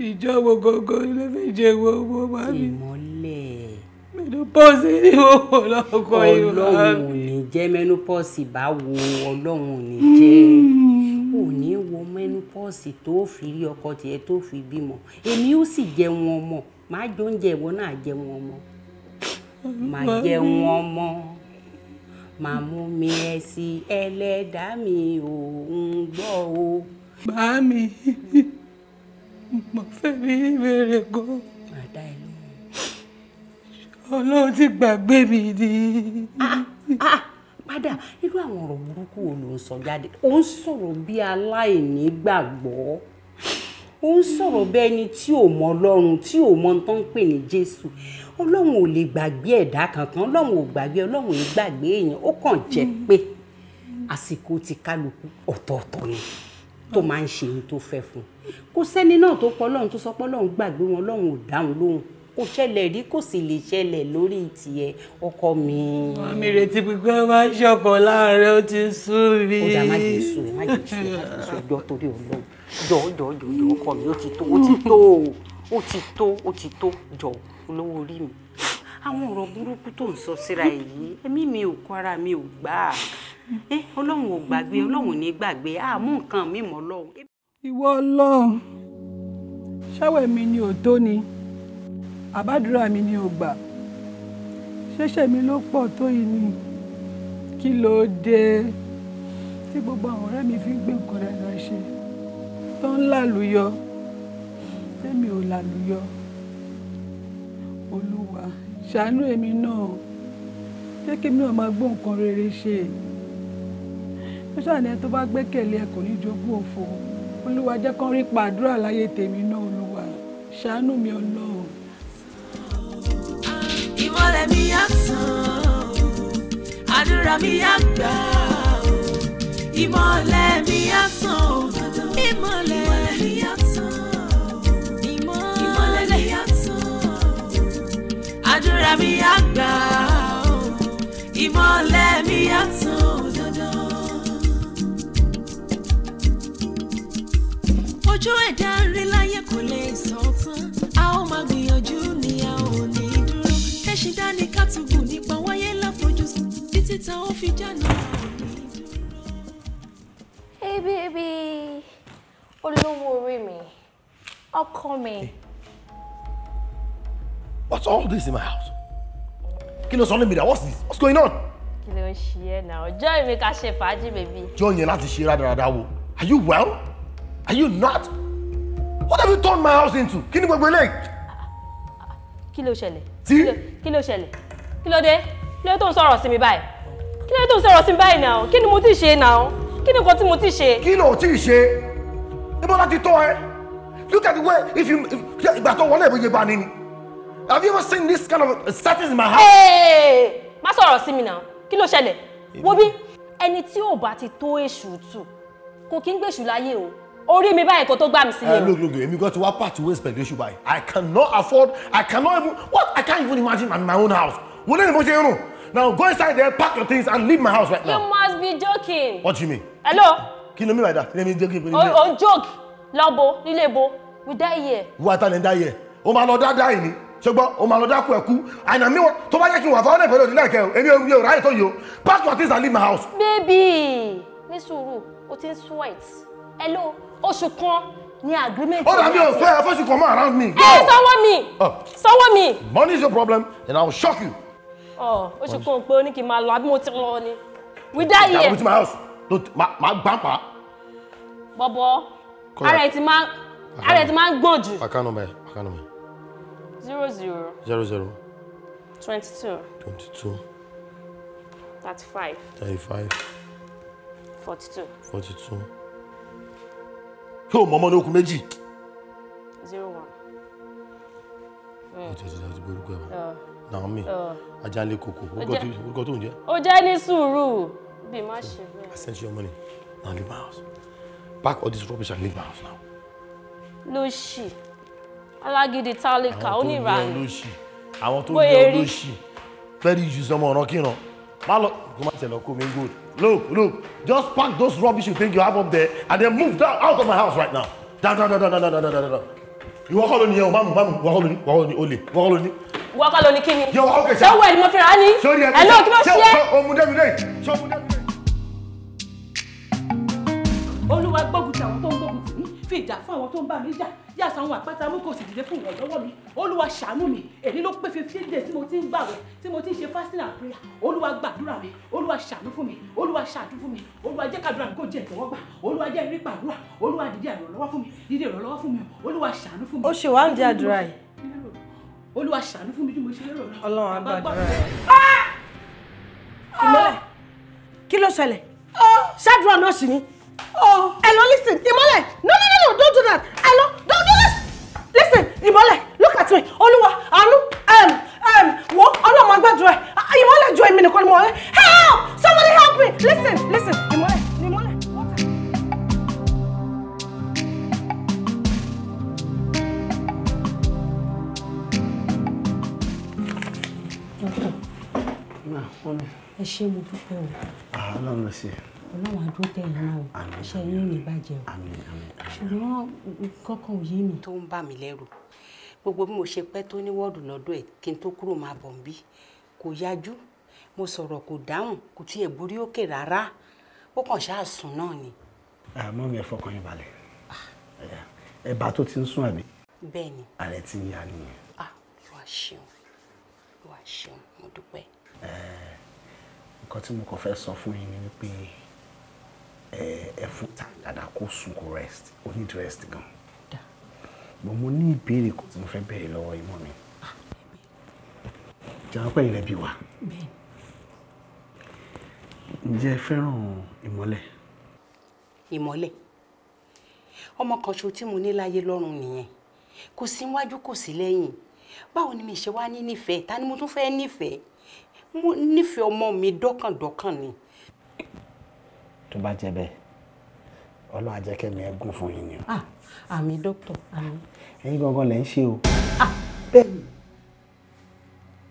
Ìjọ wo gangan ló fẹ́ jẹ́wọ́ owó màmí? Ìmọ́lẹ̀. Ẹnu pọ̀ sí owó ọlọ́kọ̀ yìí màmí. Ọlọ́run ò ní Jẹ́ menopause báwo? Ọlọ́run ò ní jẹ́. Ò ní wo menopause tó fi rí ọkọ tiẹ̀ tó fi bímọ. Èmi ó sì jẹun ọmọ. Màá jẹ oúnjẹ, ìwọ náà jẹun ọmọ. Màá jẹun ọmọ. Màá mú mi ẹ sí ẹlẹ́dàá mi ò ń gbọ́ o. Màámi, mo fẹ́ bí ìbéèrè gan. Màá dá ẹ lóhùn. Ọlọ́run ti gbàgbé mi ni. Padà, irú àwọn ọ̀rọ̀ burúkú wo ló ń sọ jáde? Ó ń sọ̀rọ̀ bí aláìnígbàgbọ́. Ó ń sọ̀rọ̀ bí ẹni tí ò mọ Ọlọ́run, tí ò mọ tó ń pè ní Jésù. Ọlọ́run ò lè gbàgbé ẹ̀dá kankan, Ọlọ́run ò gbàgbé, Ọlọ́run ò gbàgbé èèyàn. Ó kàn jẹ́ pé àsìkò ti kálukú ọ̀tọ̀ọ̀tọ̀ ni tó máa ń ṣe ohun tó fẹ́ fún un. Kò sẹ́ni náà tó pọ̀ Ọlọ́run tó sọ pé Ọlọ́run gbàgbé wọn, Ọlọ́run ò dáhùn lóhùn. Kò ṣẹlẹ̀ rí, kò sì lè ṣẹlẹ̀ lórí tiẹ̀, ọkọ mi. Màmí, retí pípẹ́ máa ń ṣọkàn láàárẹ̀, ó ti sú mi. Ó dá, má jẹ́ èso ẹ̀, má jẹ́ èso ẹ̀, má jẹ́ èso ẹjọ́ torí Ọlọ́run. Jọ jọ jọ jọ ọkọ mi, ó ti tó, ó ti tó, ó ti tó, ó ti tó, jọ olówó orí mi. Àwọn ọ̀rọ̀ burúkú tó ń sọ síra ẹ̀ yìí, ẹ̀mí mi ò kọ́, ara mi ò gbà á. Ọlọ́run ò gbàgbé, Ọlọ́run ò ní gbàgbé, àmú nǹkan mi mọ́ Ọlọ́run. Ìwọ Ọlọ́run, ṣáwẹ̀ mi ni ò tó ni, àbádúrà mi ni ò gbà, ṣẹ̀ṣẹ̀ mi ló pọ̀ tó yìí ni, kí ló dé tí gbogbo àwọn ọ̀rẹ́ mi fi ń gbé nǹkan dáadáa ṣe tó ń làlùyọ, tèmi ò làlùyọ? Olúwa, ṣàánú èmi náà, jẹ́ kí mi ò máa gbọ́ nǹkan rere ṣe. Ó ṣàní ẹni tó bá gbẹ́kẹ̀lé ẹ kò ní jogún òfo. Olúwa, jẹ́ kán rí pàdúrà láyé tèmi náà. Olúwa, ṣàánú mi Ọlọ́run. Ìmọ̀lẹ̀ mi á tàn, àdúrà mi á gbà, ìmọ̀lẹ̀ mi á tàn, ìmọ̀lẹ̀ mi á tàn, ìmọ̀lẹ̀ mi á tàn, àdúrà mi á gbà, ìmọ̀lẹ̀ mi á tàn dandan. Ojú ẹ̀dá ń rí láyé kò lè sọ tán, a ó máa gbìyànjú ni a ò ní dúró. Kẹ́sìn dání kátùbù nípa wáyé láfojúsùn títí tá ó fi jáná ò ní dúró. Hey baby, olówó orí mi, ọkọ mi. What's all this in my house? Kí ló sọ ní mi dà? What's this? What's going on? Kí ló ń ṣe ẹ́ náà? Join mi ká ṣe fàájì, baby. Join yẹn láti ṣe rádaràda wo? Are you well? Are you not? What have you turned my house into? Kí ni gbogbo eléyìí? Kí ló ṣẹlẹ̀? Tí? Kí ló ṣẹlẹ̀? Kí ló dé? Kí ló tó ń sọ̀rọ̀ sí mi báyìí? Kí ló tó ń sọ̀rọ̀ sí mi báyìí náà? Kí ni mo ti ṣe náà? Kí ni nǹkan tí mo ti ṣe? Kí ló ti ṣe? Ibo láti tọ́ ẹ? Look at the way if you ìgbà tó wọlé ìbòye bá ní ni. Have you ever seen this kind of status in my house? Hey! Má sọ̀rọ̀ sí mi náà. Kí ló ṣẹlẹ̀? Wo bí ẹni tí ò bá ti tó èṣù tù kò kí ń gbèṣù láyé o. Orí mi báyìí kò tó gbà mí sílẹ̀ o. Look, look, èmi gan ti wá part ways pẹ̀lú èṣù báyìí. I cannot afford, I cannot even, what? I can't even imagine my own house. Wọlé ni mo ṣe ń rùn. Now go inside there, pack your things and leave my house right now. You must be joking. What do you mean? Hello? Kí ló mean by that? Let me joke. O joke. Lọ́bo, nílé bo. We die here. Who are telling die here? O máa lọ dá die ni. Ṣùgbọ́n o máa lọ dákú ẹ̀kú. Àìnà mi wọn tó bá yẹ kí n wà fáwọn ẹ̀fẹ́ lòdì láìkẹ́ o. Èmi ò ráyè tó yìí o. Pack your things and leave my house. Baby, ní sùúrù, o ti ń sweat. Hello, oṣù kan ní agreement. Ó dàbí o fẹ́ fọ́ṣù kan mọ́ around me. Ẹ sanwó mi. Sanwó mi. Money is your problem and I will shock you. Ọ̀ oṣù kan pé ó ní kí n máa lọ àbí mo ti lọ ni. We die here. Go to my house. Má gbà pa. Bọ̀bọ̀, ara ẹ̀ ti máa ń gbọ̀n jù. Account number, account number. 00 00 22 22 35 35 42 42. Ṣé o mọ ọmọ ní okùn méjì? 01. Ó ti gbórúkọ ẹ̀ wá. Naomi, Ajanle Koko, orúkọ tó ń jẹ́. Ó jẹ́ ní sùúrù. Bí má ṣe bẹ́ẹ̀. I sent you your money. Now leave my house. Pack all this rubbish and leave my house now. Lóṣì. Alágídí tálíkà oníranù. Àwọn tó ní olóṣì. Very useless ọmọ ọ̀ràn kíran. Má lọ kó má tẹ̀lé ọkọ mi good. Look, look, just pack those rubbish you think you have up there and then move down out of my house right now. Down, down, down, down, down, down, down, down. Ìwọ kọ́ ló ní yẹn o, máàmù, máàmù, ìwọ kọ́ ló ní, ìwọ kọ́ ló ní, olè, ìwọ kọ́ ló ní. Ìwọ kọ́ ló ní kí ni? Yóò wá ókè ṣá. Ṣé owó ẹ̀ ni mo fi rà á ní? Sórí ẹ Ẹ̀ lóò kí ló ṣe é? Ṣé o mú débi lẹ́yìn? Olúwa gbógun ti àwọn tó ń gbógun tì mí, fi ìjà fún àwọn tó ń bá mi jà, yà sọ àwọn àpáta mú kò sì dìde fún ìrànlọ́wọ́ mi. Olúwa ṣàánú mi, èyí ló pé 15 days tí mo ti ń gbàwẹ̀, tí mo ti ń ṣe fasting and prayer. Olúwa gbàdúrà mi, Olúwa ṣàánú fún mi, Olúwa ṣàánú fún mi, Olúwa jẹ́ kàdúrà mi kó jẹ́ ìtẹ́wọ́gbà, Olúwa jẹ́ ìrí pàdúrà, Olúwa dìde ìrànlọ́wọ́ fún mi, dìde ìrànlọ́wọ́ fún mi, Olúwa ṣàánú fún mi. Ó ṣe wá ń di àdúrà yìí. Olúwa ṣàánú fún mi bí mo ṣe lérò lọ. Ọlọ́run á gbàdúrà ẹ̀. Ìmọ́lẹ̀, kí ló ṣẹlẹ̀? Ṣáàdúrà náà sì ni. Hello, listen, Ìmọ́lẹ̀, no, no, no, no, don't do that. Hello, don't do this. Listen, Ìmọ́lẹ̀, look at me. Olúwa, àánú, wo, Ọlọ́run máa gbàdúrà ẹ̀. Ìmọ́lẹ̀ jọ èmi nìkan ni mo rẹ̀. Help! Somebody help me! Listen, listen, Ìmọ́lẹ̀, Ìmọ́lẹ̀. Ẹ ṣé, mo dúpẹ́ o. Ọlọ́run ló ṣe. Ọlọ́run á dúró tẹ̀yìn náà o, ṣe yín ò ní bàjẹ́ o. Ṣùgbọ́n kọ́kọ́ ò yé mi. Tó ń bà mí lẹ́rù, gbogbo bí mo ṣe pẹ́ tó ní wọ́ọ̀dù lọ́dọ̀ ẹ̀ kí n tó kúrò máa bọ̀ ń bí, kò yájú, mo sọ̀rọ̀ kò dáhùn, kò tiẹ̀ borí òkè rárá, ó kàn ṣáà sùn náà ni. Àmọ́ mi, ẹ fọkàn yín balẹ̀. Ẹ̀bà tó ti ń sún àbí? Bẹ́ẹ̀ ni. Ààrẹ ti ń ya nìyẹn. Ah, wàá ṣeun, wàá ṣeun, mo dúpẹ́. Nǹkan tí mo kàn fẹ́ sọ fún yín ni wípé ẹ fún time dáadáa, kó sùn, kó rest. Ó need rest gan. But mo ní ìbéèrè kan tí mo fẹ́ béèrè lọ́wọ́ yín, mọ́ mi. Jẹ́ pé ilẹ̀ bí wa. Ǹjẹ́ ẹ fẹ́ràn Ìmọ́lẹ̀? Ìmọ́lẹ̀, ọmọ kan ṣo tí mo ní láyé lọ́run nìyẹn. Kò sí níwájú, kò sí lẹ́yìn. Báwo ni mi ṣe wá ní nífẹ̀ẹ́? Ta ni mo tún fẹ́ nífẹ̀ẹ́? Mo nífẹ̀ẹ́ ọmọ mi dọ́kàndọ́kàn ni. Tó bá jẹ́ bẹ́ẹ̀, Ọlọ́run á jẹ́ kẹ́mi ẹ gùn fún yín ni o. Ah, àmín dókítà, àmín. Ẹ̀yin gangan lẹ̀ ń ṣe o. Bẹ́ẹ̀ni,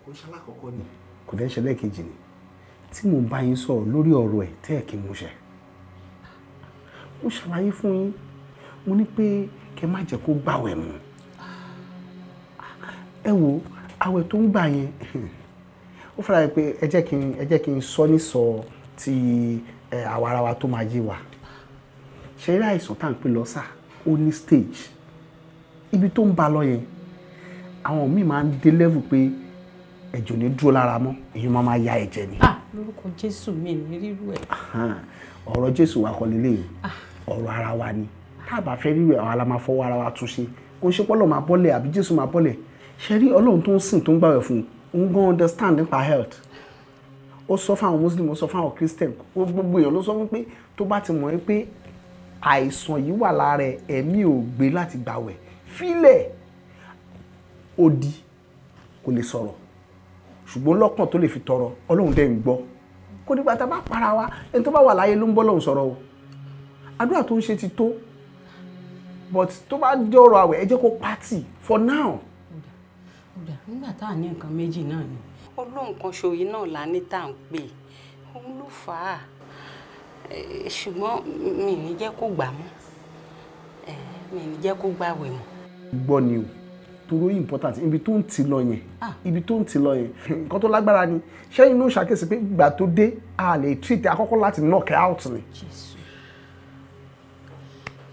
kò ń ṣe alákọ̀ọ́kọ́ ni, kò dẹ́ ń ṣe lẹ́ẹ̀kejì ni tí mò ń bá yín sọ̀rọ̀ lórí ọ̀rọ̀ ẹ̀ tẹ́ ẹ̀ kí n mú ṣẹ. Mo ṣàlàyé fún yín, mo ní pé kẹ́ má jẹ́ kó gbàwẹ̀ mọ́. Ẹ wo àwẹ̀ tó ń gbà yẹn, ó fara pé ẹ jẹ́ kí n sọ ní sọ ti àwa ara wa tó máa yé wa. Ṣe eré àìsàn tá à ń pè lọ́sà, ó ní stage ibi tó ń ba lọ yẹn. Àwọn míì máa ń dé level pé ẹ̀jẹ̀ ò ní dúró lára mọ́, èyí máa máa ya ẹ̀jẹ̀ ni. Ah, lórúkọ Jésù, mi ní rírú ẹ̀. Ọ̀rọ̀ Jésù wa kọ́ lélẹ́yìí, ọ̀rọ̀ ara wa ni. Tá a bá fẹ́ rírú ẹ̀, àwa la máa fọwọ́ ara wa tún ṣe. Kò ń ṣe pọ́lọ̀ máa bọ́lẹ̀ àbí Jésù máa bọ́lẹ̀. Ṣe rí Ọlọ́run tó ń sìn, tó ń gbàwẹ̀ fún un gan, understand nípa health. Ó sọ fún àwọn Muslim, ó sọ fún àwọn Christian, gbogbo èèyàn ló sọ fún pé tó bá ti mọ̀ ẹ́ pé àìsàn yìí wà lára ẹ̀, ẹ̀mí ò gbé láti gbàwẹ̀, fílẹ̀. Odi kò lè sọ̀rọ̀, ṣùgbọ́n lọ́kàn tó lè fi tọrọ, Ọlọ́run dẹ̀ ń gbọ́. Kó nígbà tá a bá para wa, ẹni tó bá wà láyé ló ń bọ́ lọ́hùn sọ̀rọ̀ o. Àdúrà tó ń ṣe ti tó, but tó bá jẹ́ ọ̀rọ̀ àwẹ̀, ẹ jẹ́ kó pátì for now. Nígbà tá à ní nǹkan méjì náà ni Ọlọ́run kan ṣòyí náà la ní tá à ń pè, òun ló fà á. Ṣùgbọ́n mi ní jẹ́ kó gbà mọ́, mi ní jẹ́ kó gbàwẹ̀ mọ́. Gbọ́ ni o, toró important ibi tó ń ti lọ yẹn, ibi tó ń ti lọ yẹn, nǹkan tó lágbára ni. Ṣẹ́yìn ló ṣàkíyèsí pé ìgbà tó dé, a lè treat àkọ́kọ́ láti knock out ni. Jésù,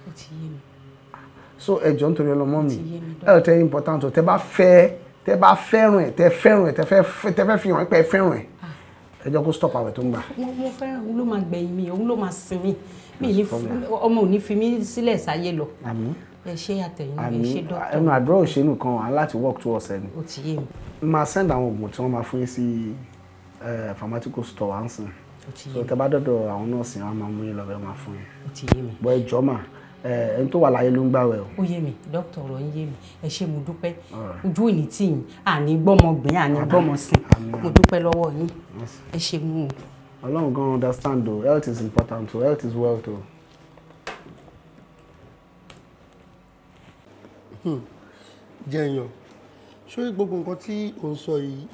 ó ti yé mi. So ẹ jọ̀ọ́, nítorí ọlọmọ mi, health ẹ important o. Tẹ bá fẹ́, tẹ bá fẹ́ràn ẹ, tẹ fẹ́ràn ẹ, tẹ fẹ́ fi hàn pé ẹ fẹ́ràn ẹ, ẹ jẹ́ kó stop àwẹ̀ tó ń gbà. Mo fẹ́ràn, òun ló máa gbẹ̀yìn mi, òun ló máa sinmi mi ní, ọmọ ò ní fi mí sílẹ̀ sáyé lọ. Àmín. Ẹ ṣé àtẹ̀yìn, ẹ ṣé dókítà. Ẹnu àdúrà òṣèlú kan à ń láti work towards ẹ ni. Ó ti yé mi. Máa send àwọn oògùn tí wọ́n máa fún yín sí pharmaceutical store à ń sìn, so tẹ bá dọ̀dọ̀ àwọn nọ́ọ̀sì, wọn máa mú yín lọ bẹ́ẹ̀, máa fún yín. Ó ti yé mi. Bọ́ ẹ jọ̀ọ́ mà, ẹni tó wà láyé ló ń gbàwẹ̀ o. Ó yé mi dókítà, ọ̀rọ̀ yín yé mi. Ẹ ṣé, mo dúpẹ́. Ojú òní tì yín, àní gbọ́mọgbìn, àní gbọ́mọsìn. Mo dúpẹ́ lọ́wọ́ yín, ẹ ṣé mú o. Ọlọ́run gan understand o. Health is important o, health is wealth o. Jẹyàn, ṣé gbogbo nǹkan tí ò ń sọ yìí,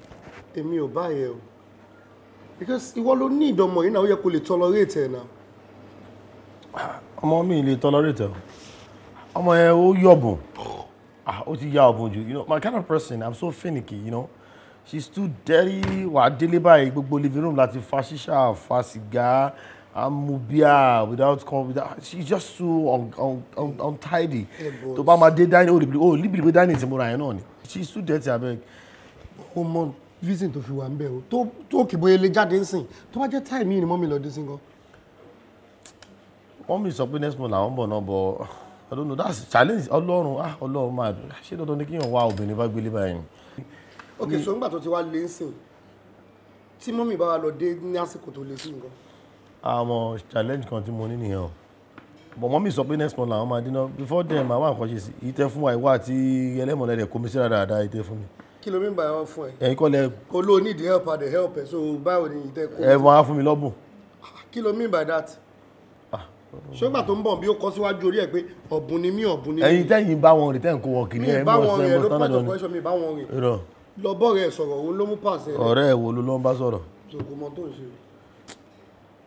èmi ò bá yẹ o, because ìwọ ló ní ìdánmọ̀ yìí náà, ó yẹ kó lè tolerate ẹ̀ náà. Ọmọ mi lè tolerate ẹ. Ọmọ yẹn, ó yọ̀bùn. Ah, ó ti ya ọ̀bùn jù. You know my kind of person, I'm so finicky. She's too dirty. Wà á délé báyìí, gbogbo living room láti fa ṣíṣà, fa sìgá, amubia without come without. She's just so untidy. Tó bá máa dé dining, ó lè bìlì pé dining ti múra yẹn náà ni. She's too dirty, abeg. Ó mọ reason tó fi wà ń bẹ̀ o, tó òkè bóyá lè jáde ń sìn, tó bá jẹ́ time yìí ni mummy lọ dé sí gan. Mummy sọ pé next month làwọn ń bọ̀ náà, but I don't know, that's challenge. Ọlọ́run, ah, Ọlọ́run máa dùn. Ṣé dandan ni kíyàn wá obìnrin bá gbélé báyìí? Ok, so nígbà tó ti wá lé ń sìn, tí mummy bá wa lọ dé ní àsìkò tó lé sí nǹkan. Àmọ́ challenge kan tí mo ní nìyẹn o. But mummy sọ pé next month làwọn máa dín náà. Before then, màá wá nǹkan ṣe sí. Ìtẹ́ fún wa, ìwọ àti ẹlẹ́mọ̀lẹ́ rẹ̀ kó mi síra dáadáa, ìtẹ́ fún mi. Kí ló mean by wọ́n fún ẹ? Ẹ̀yin kọ́ lẹ. Kò ló need help, I dey help ẹ, so báwo ni ìtẹ́ kó. Ẹ máa fún mi lọ́bùn. Kí ló mean by that? Ṣé ìgbà tó ń bọ̀ bí ó kọ síwájú orí ẹ̀ pé ọ̀bùn ni mí, ọ̀bùn ni mí. Ẹ̀yin tẹ́yìn bá wọn rìn, tẹ́yìn kó wọn kiri, Mi ẹ̀ bá mọ̀ wọn sí rìn, ẹ̀ ẹ̀ mọ̀ ló standard point of ọ̀nì. question, mi bá wọn rìn. Irọ́. Lọ bọ́ọ̀rẹ́ ẹ̀ sọ̀rọ̀, òun ló mú pàṣẹ rẹ̀. Ọ̀rẹ́ ẹ̀ wo ló ló ń bá sọ̀rọ̀? So kò mọ tó ń ṣe.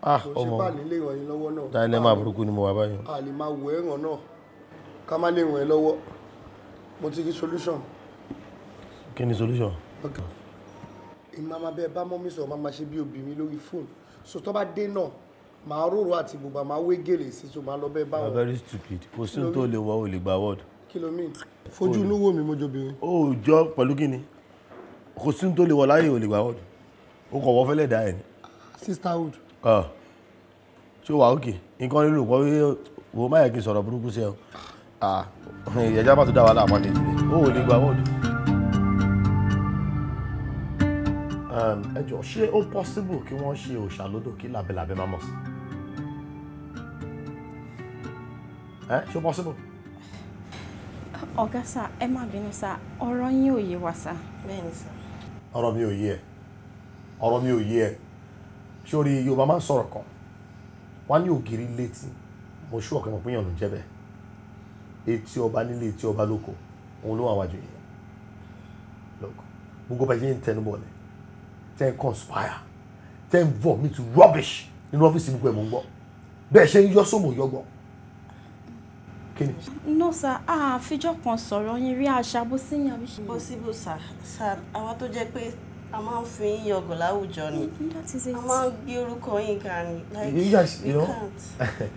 Ah, Kò ṣe ọmọ. bá nílé ràn yín lọ́wọ́ náà. Dilemma burúkú ni mo wà báyìí. A lè máa wò ẹ̀ràn náà, ká má lè ràn ẹ́ lọ́wọ́. Mo ti rí solution. Kí ni solution? Èmi máa bẹ bá mummy sọ̀rọ̀, máa ṣe bí obìnrin lórí fóònù. So tó bá dé náà, màá rorò àti bùbá, màá wé gèlè sí, so màá lọ bẹ́ẹ̀ bá You are wọn. very stupid. Kò sí ohun tó lè wọ, o lè gba word. Kí ló mean? Fojú inú wò mí, mo jobìnrin. Ó jọ pẹ̀lú kí ni? Kò sí ohun tó lè wọ láyé, o lè gba word. O kò wọ́ fẹ́lẹ̀ dá ẹ̀ ni. Sisterhood. Ah. Ṣé o wà òkè? Nǹkan lílo kọ́ wo má yẹ kí n sọ̀rọ̀ burúkú sí ẹ o. Ah, ìyẹ̀já bá tó dá wàhálà àpá kejì rẹ̀. O ò lè gba word. Ẹ jọ̀ọ́, ṣé ó possible kí wọ́n ṣe òòṣà lódò kí làbẹ́làbẹ́ má mọ̀ sí? Ẹ ṣé ó possible? Ọ̀gá sà, ẹ má bínú sà, ọ̀rọ̀ yín ò yé wa sà. Bẹ́ẹ̀ni sà. Ọ̀rọ̀ mi ò yé ẹ. Ọ̀rọ̀ mi ò yé ẹ. Sórí Yorùbá máa ń sọ̀rọ̀ kan. Wọ́n á ní ògiri létí. Mo ṣú ọ̀kẹ́ mọ̀ pé èèyàn ló ń jẹ́ bẹ́ẹ̀. Etí ọba nílé, etí ọba lóko. Òun ló wà wájú yìí. Look, gbogbo bá ṣe ń tẹnu bọ̀ ni. Tẹ́ ń conspire. Tẹ́ ń vomit rubbish nínú ọ́fíìsì, gbogbo ẹ̀ mò ń gbọ́. Bẹ́ẹ̀ ṣe ń yọ́ sómò yọ́gbọ́. Kí ni? No sir, a àfijọ́ kan sọ̀rọ̀ yín rí àṣà bó sí yín àbí ṣe. Possible sir, sir, àwa tó jẹ́ pé a máa ń fi yín yọgàn láwùjọ ni. That is it. A máa ń gbé orúkọ yín ga ni. Like, You guys, we you know, can't.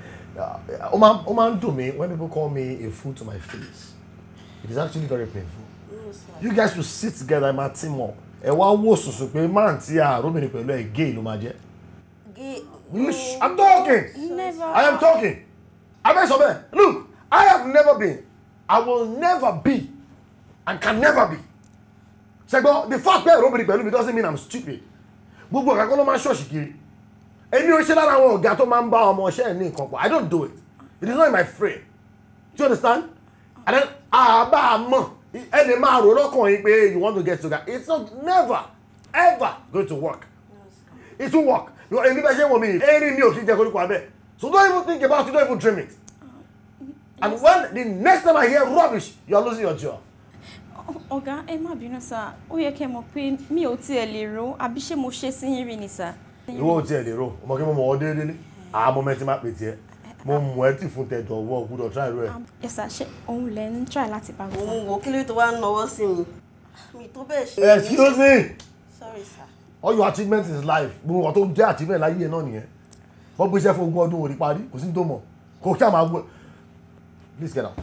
Ó máa ń dùn mí when people call me a fool to my face. It is actually very painful. No, sir. You guys will sit together and máa team up. Ẹ wá wò sùsù pé máà tí àròmìnir pẹ̀lú ẹ̀ gay ló máa jẹ́. Gay. I'm talking. Never. I am talking. Abẹ́ sọ bẹ́ẹ̀. Look, I have never been, I will never be, and can never be. Ṣẹ́gbọ́n, the fact pé àròmìnir pẹ̀lú mi doesn't mean I'm stupid. Gbogbo ọ̀gá kọ́ ló máa ń ṣọ́ọ̀ṣì kiri. Èmi ò ṣe lára àwọn ọ̀gá tó máa ń bá ọmọ ọṣẹ́ ẹ̀ ní nǹkan pọ̀. I don't do it. It is not in my frame. Do you understand? And then, àbá mọ̀, ẹ lè máa rò lọ́kàn yín pé you want to get together. It's not never ever going to work. It won't work. Èmi bẹ́ẹ̀ ṣe ń wọ̀ mí, erin mi ò kí ń jẹ koríko abẹ́. So don't even think about it, don't even dream it. And when the next time I hear rubbish, you are losing your job. Ọ̀gá, ẹ má bínú sà, ó yẹ kẹ́ mọ̀ pé mi ò tiẹ̀ lè rò, àbí ṣé mo ṣe sí yín rí ni sà? Ìwọ ò tiẹ̀ lè rò, ọmọ kí mo mọ̀ ọ́ déédéé. Àmọ́ mẹ́tí máa pè tiẹ̀. Mo mọ̀ ẹ́ tì fún tẹ̀dọ̀ ọwọ́ gbúdọ̀ try irú ẹ̀. Yes sir, ṣé òun lẹ ń try láti bá wa sà? Òun wò, kí ló tó wá ń nawọ́ sí mi? Mi tó bẹ́ẹ̀ ṣe. Excuse me. Sorry sir. All your achievements in life, gbogbo nǹkan tó ń jẹ́ achievement láyé ẹ̀ náà nìyẹn. Wọ́n gbéṣẹ́ fún 20 ọdún, òní parí, kò sí ní tó mọ̀. Kò kí a máa wọ. Please get out.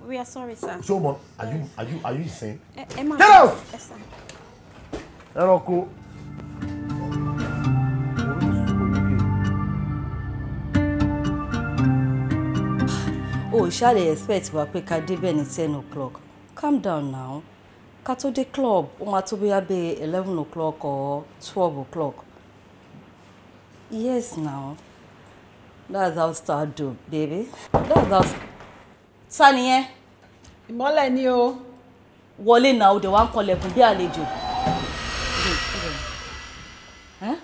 We are sorry sir. Ṣé o mọ̀? Are you insane? Ẹ má Get out! Yes sir. Ẹranko. O ṣáà lè expect wa pé ká débẹ̀ ní 10 o'clock. Calm down now. Ká tó dé club, ó máa tó bóyá bíi 11 o'clock or 12 o'clock. Yes now, that's how star do, baby. That's how. Ta nìyẹn? Ìmọ́lẹ̀ ni o. Wọlé náà, ó dẹ̀ wá ń kọlẹ̀kùn bí àlejò. Eh?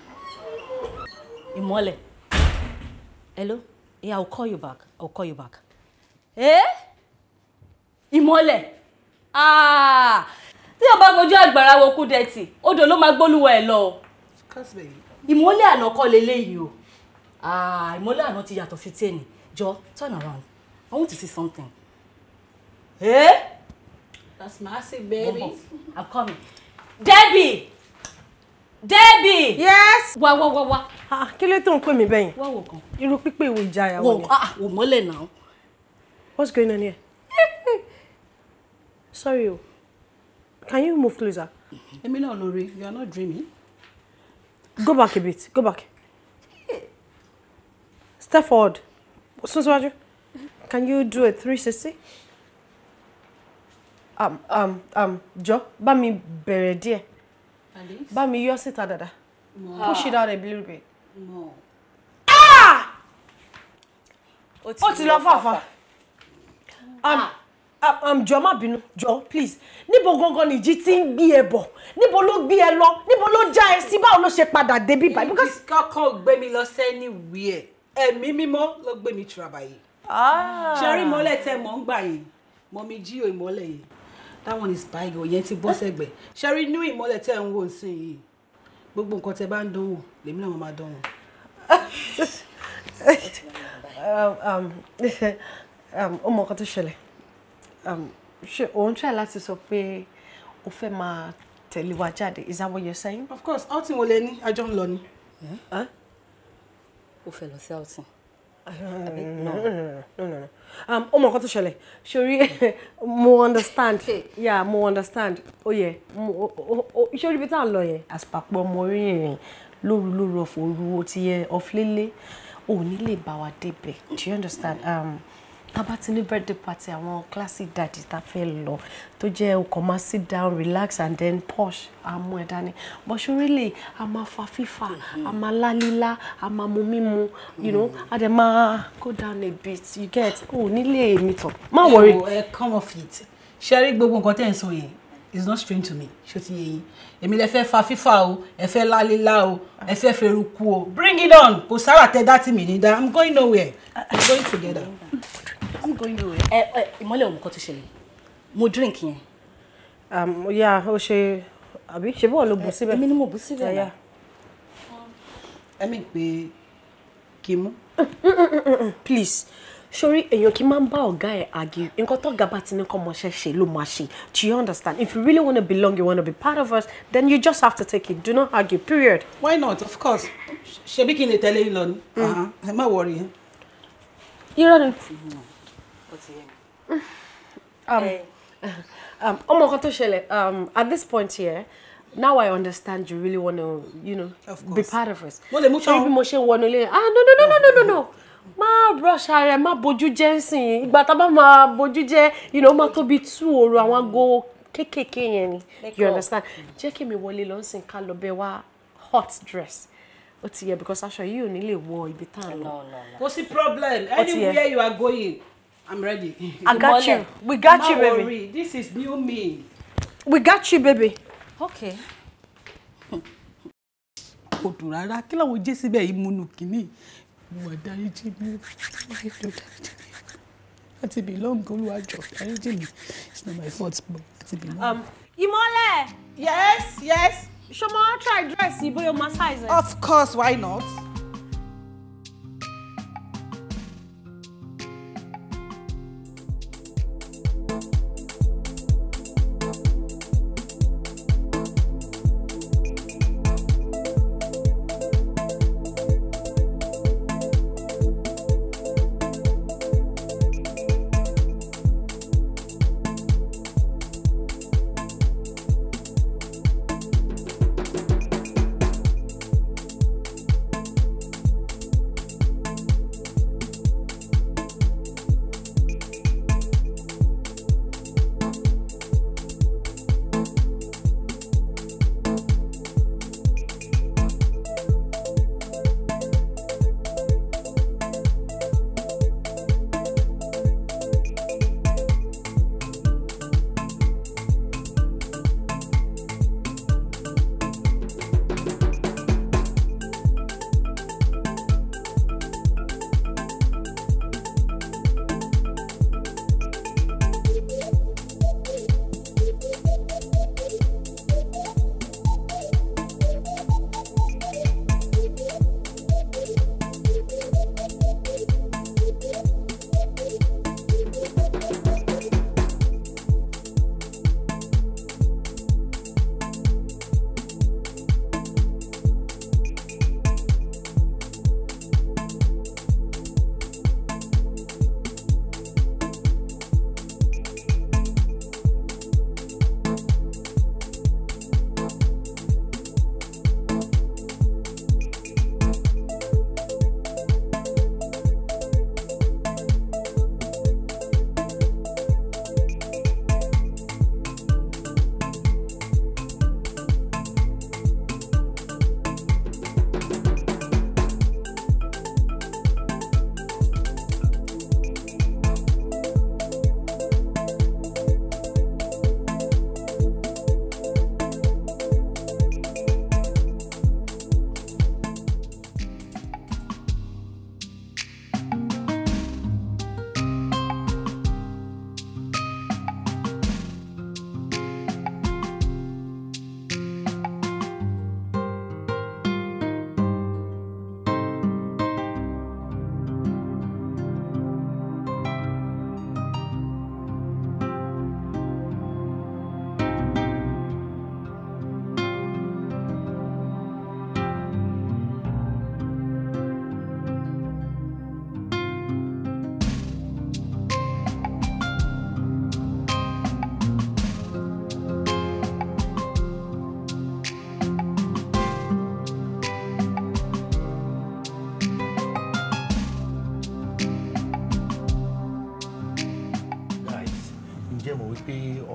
Ìmọ́lẹ̀. Hello? Yeah, I'll call you back. I'll call you back. Eh? Ìmọ́lẹ̀. Ah! Tí o bá fojú àgbàrá wo Kúdẹ̀tì, odò ló máa gbólúwọ̀ ẹ̀ lọ. Ìmọ́lẹ̀ àná kọ́ leléyìí o. Ah, ìmọ́lẹ̀ àná ti yàtọ̀ sí tèmi. Jọ, turn around. I want to see something. Eh? That's massive, baby. I'm coming. Debbie! Debbie! Yes. Wá wá wá wá. Kí ló tó ń pè mí bẹ́yìn? Wá wò kan. Irú pípé ìwé ìjayà wo ni? Wò mọ́lẹ̀ náà. What's going on here? Sorry o. Can you move closer? Èmi náà lórí, you are not dreaming. Go back a bit. Go back. Step forward. Sún síwájú. Can you do a 360? Jọ, bá mi bẹ̀rẹ̀ díẹ̀. Bá mi yọ síta dáadáa. Push it out a little bit. No. Ah! Ó ti lọ fàfà. Jọ má bínú, jọ please. Níbo gangan ni ìjì tí ń gbé ẹ bọ̀? Níbo ló gbé ẹ lọ? Níbo ló já ẹ sí? Báwo ló ṣe padà débí báyìí? Because kankan gbé mi lọ anywhere. Ẹ̀mí mímọ́ ló gbé mi tìrabàyè. Ṣé rí ìmọ́lẹ̀ tẹ́ mọ̀ ń gbà yẹn? Mọ̀mí jí o ìmọ́lẹ̀ yẹn. That one is bygone, yẹn ti bọ́ sẹ́gbẹ̀ẹ́. Ṣé rí new ìmọ́lẹ̀ tẹ́ ń wò sí yìí? Gbogbo nǹkan tẹ́ bá ń dánwò, lèmi náà máa dánwò. Ó mọ nǹkan tó ṣẹlẹ̀. Ṣé òun try láti sọ pé o fẹ́ máa tẹ̀lé wa jáde? Is that what you're saying? Of course, outing wo lẹ ní, àjọ ń lọ ni. Ó fẹ́ lọ sí outing. No. Ó mọ nǹkan tó ṣẹlẹ̀. Ṣorí, mo understand. Yeah, mo understand. Ó yẹ, ṣorí ibi tá à ń lọ yẹn. Àpapọ̀ ọmọ orí ìrìn lóru lóru ọ̀fọ̀ òru ó ti yẹ ọ̀flélé. Ò ní lè bá wa débẹ̀. Do you understand? Tá bá ti ní birthday party àwọn classic daddy tá fẹ́ lọ tó jẹ́ o kàn máa sit down, relax and then posh àmú ẹ̀ dání. But ṣorí lè a máa fa fífà, a máa lálílá, a máa mu mímu, you know, a dẹ̀ máa go down a bit, you get, o ní lè meet up. Má worry. Ẹ come off it. Ṣé rí gbogbo nǹkan tẹ́ ẹ̀ ń sọ yẹn? It's not strange to me. Ṣé ti yé yín? Èmi lẹ fẹ́ fa fífà o, ẹ fẹ́ lálílá o, ẹ fẹ́ feruku o. Bring it on! Kò sára tẹ dá tí mi ní dá. I'm going nowhere. I'm going together. I'm going nowhere. Ẹ ìmọ́lẹ̀ òun kan tó ṣẹlẹ̀. Mo drink yẹn. Yeah, ó ṣe àbí ṣe bọ́ọ̀ ló bù síbẹ̀. Èmi ni mo bù síbẹ̀ náà. Ẹ mi pé kí n mú. Please. Sori, èèyàn kì í máa ń bá ọ̀gá ẹ̀ argue. Nǹkan tó ga bá ti ní kọ́ ọmọọṣẹ́ ṣe ló máa ṣe. Do you understand? If you really want to belong, you want to be part of us, then you just have to take it. Do not argue, period. Why not? Of course. Ṣebí kí n lè tẹ̀lé yín lọ ni. Ẹ má worry. Irọ́ ni. Ọmọ kan tó ṣẹlẹ̀, at this point here, now I understand you really want to, you know, be part of us. Mo lè mú tán. Ṣé bí mo ṣe ń wọnú ilé? Ah, no, no, no, no, no, no, no. Má brush ara ẹ, má bójú jẹ́ nsìn. Ìgbà tá a bá máa bójú jẹ́, you know, má tó bí 2 òru àwọn aago kéékèèké yẹn ni. You understand? Jẹ́ kí mi wọlé lọ nsìn ká lọ bẹ wá hot dress. Ó ti yẹ because aṣọ yìí ò ní lè wọ ibi tá à ń lọ. Kò sí problem. Anywhere you are going, I'm ready. I got you. We got you, baby. Má worry. This is new me. We got you, baby. Okay. Kò dùn rárá. Kí làwọn jẹ́ síbẹ̀ yìí múnú kínní? Olúwa dáríjì mi, Olúwa dáríjì mi. Láti belong, Olúwa jọ̀ọ́ dáríjì mi. It's not my fault, but láti belong. Ìmọ́lẹ̀. Yes, yes. Ṣé mo wá try dress yìí bóyá o máa size ẹ? Of course, why not?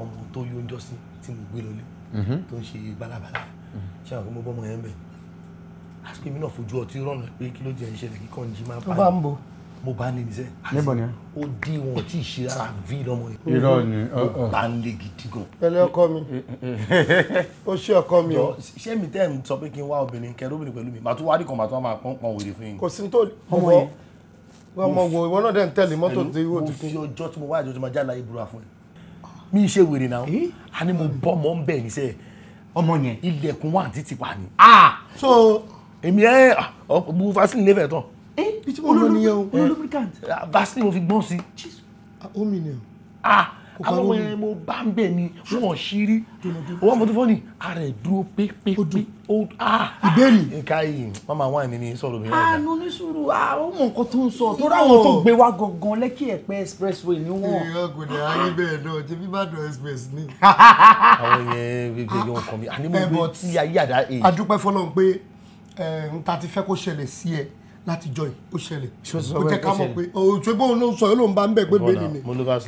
Ọmọ tó yó ń jọ sí tí mo gbé lọlé tó ń ṣe bálabàlà, ṣé àwọn ọmọ bọ́mọ yẹn ń bẹ̀? Àsìkò èmi náà fojú ọtí rọ̀nà pé kí ló jẹ́ ìṣẹ̀lẹ̀ kíkọ́ ń jí máa ń pa. Tó bá ń bo. Mo bá ní níṣẹ́. Níbo ni? Ó dí wọn tí ì ṣe rárá vi lọ́mọ yẹn. Irọ́ ni. Mo bá ń lé gidi gan. Pẹ̀lẹ́ ọkọ mi, ó ṣe ọkọ mi o. Ṣé mi tẹ́ ń sọ pé kí n wá obìnrin kẹrù obìnrin pẹ̀lú mi, màá tún wá rí kan, màá tún wá máa pọ́n pọ́n wèrè fún yín. Kò sí tó ọmọ yẹn, ọmọ wo ìwọ náà dẹ̀ ń tẹ̀lé mọ́tò tí ó ti kún. Mo fi ọjọ́ tí mo wá àjọ tí mo já láyé búra fún ẹ. Mi ṣe wèrè náà, a ní mo bọ́ mọ́ ń bẹ̀ níṣẹ́. Ọmọ yẹn. Ilẹ̀kùn wà títí pa ni. So èmi ẹ bu vaseline lẹ́fẹ̀ẹ́ tán. Bí tí mo lọ nìyẹn o. Lubricant. Vaseline mo fi gbọ́n sí. Omi ni o. Àwọn ọmọ yẹn mo bá ń bẹ̀ ni wọ́n ṣírí. Owó ọmọ tó fọ́ ni ara ẹ̀ dúró pépépé. Ìbéèrè. Nǹka yìí mama wáìn mi ni sọ̀rọ̀ mi. Àánú ní sùúrù, ó mọ nǹkan tó ń sọ tó ráwọn tó gbé wá gangan Lẹ́kì Ẹ̀pẹ́ expressway ni wọ́n. Ìyá kò ní ayé bẹ́ẹ̀ náà, ṣe bí Ìbàdàn express ni. Àwọn yẹn gbẹgbẹ ọkàn mi, àní mo gbé tí ayé àdá èyí. A dúpẹ́ f'Ọlọ́run pé n ta ti fẹ́ kó ṣẹlẹ̀ sí ẹ látijọ́ yìí ó ṣẹlẹ̀. Ó jẹ́ ká mọ̀ pé òṣèlú bóun ló ń sọ yóò ló ń bá ń bẹ̀ pé bẹ́ẹ̀ ni,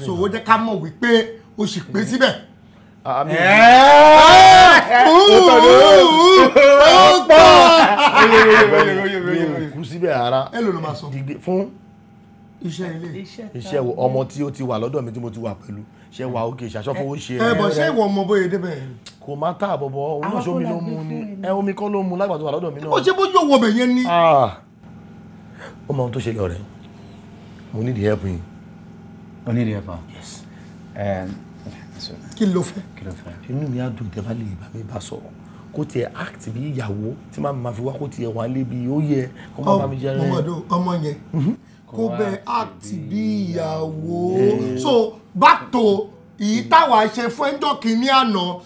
so ó jẹ́ ká mọ̀ wípé ó sì pé síbẹ̀. Ó pọ̀. Mi ò kú síbẹ̀ rárá. Ẹ ló ló máa sọ. Fún iṣẹ́ ilé. Iṣẹ́ wo ọmọ tí ó ti wà lọ́dọ̀ mi tí mo ti wà pẹ̀lú ṣe wà òkè ṣàṣọ́fowó ṣe. Ẹ bọ̀ ṣé ìwọ ọmọ bóyá débẹ̀ yẹn. Kò má tà bọ̀bọ̀, òun náà ṣomi ló mú ni, ẹ omi kọ́ ló mú lágbà tó wà lọ́dọ̀ mi náà. Ó ṣe bójú owó ọbẹ̀ yẹn ni. Ó mọ ohun tó ṣe lọ rẹ, mo need help yín. O need help? Yes. Kí ló fẹ́? Kí ló fẹ́? Inú mi á dùn tẹ́ bá lè bá mi bá sọ̀rọ̀ kó tiẹ̀ act bí ìyàwó tí màá ma fi wá, kó tiẹ̀ wà lébi ó yẹ kó má bá mi jẹ́ rẹ́. Ọmọ yẹn kó bẹ act bí ìyàwó, so back to èyí táwa ṣe fún ẹjọ́ kìíní àná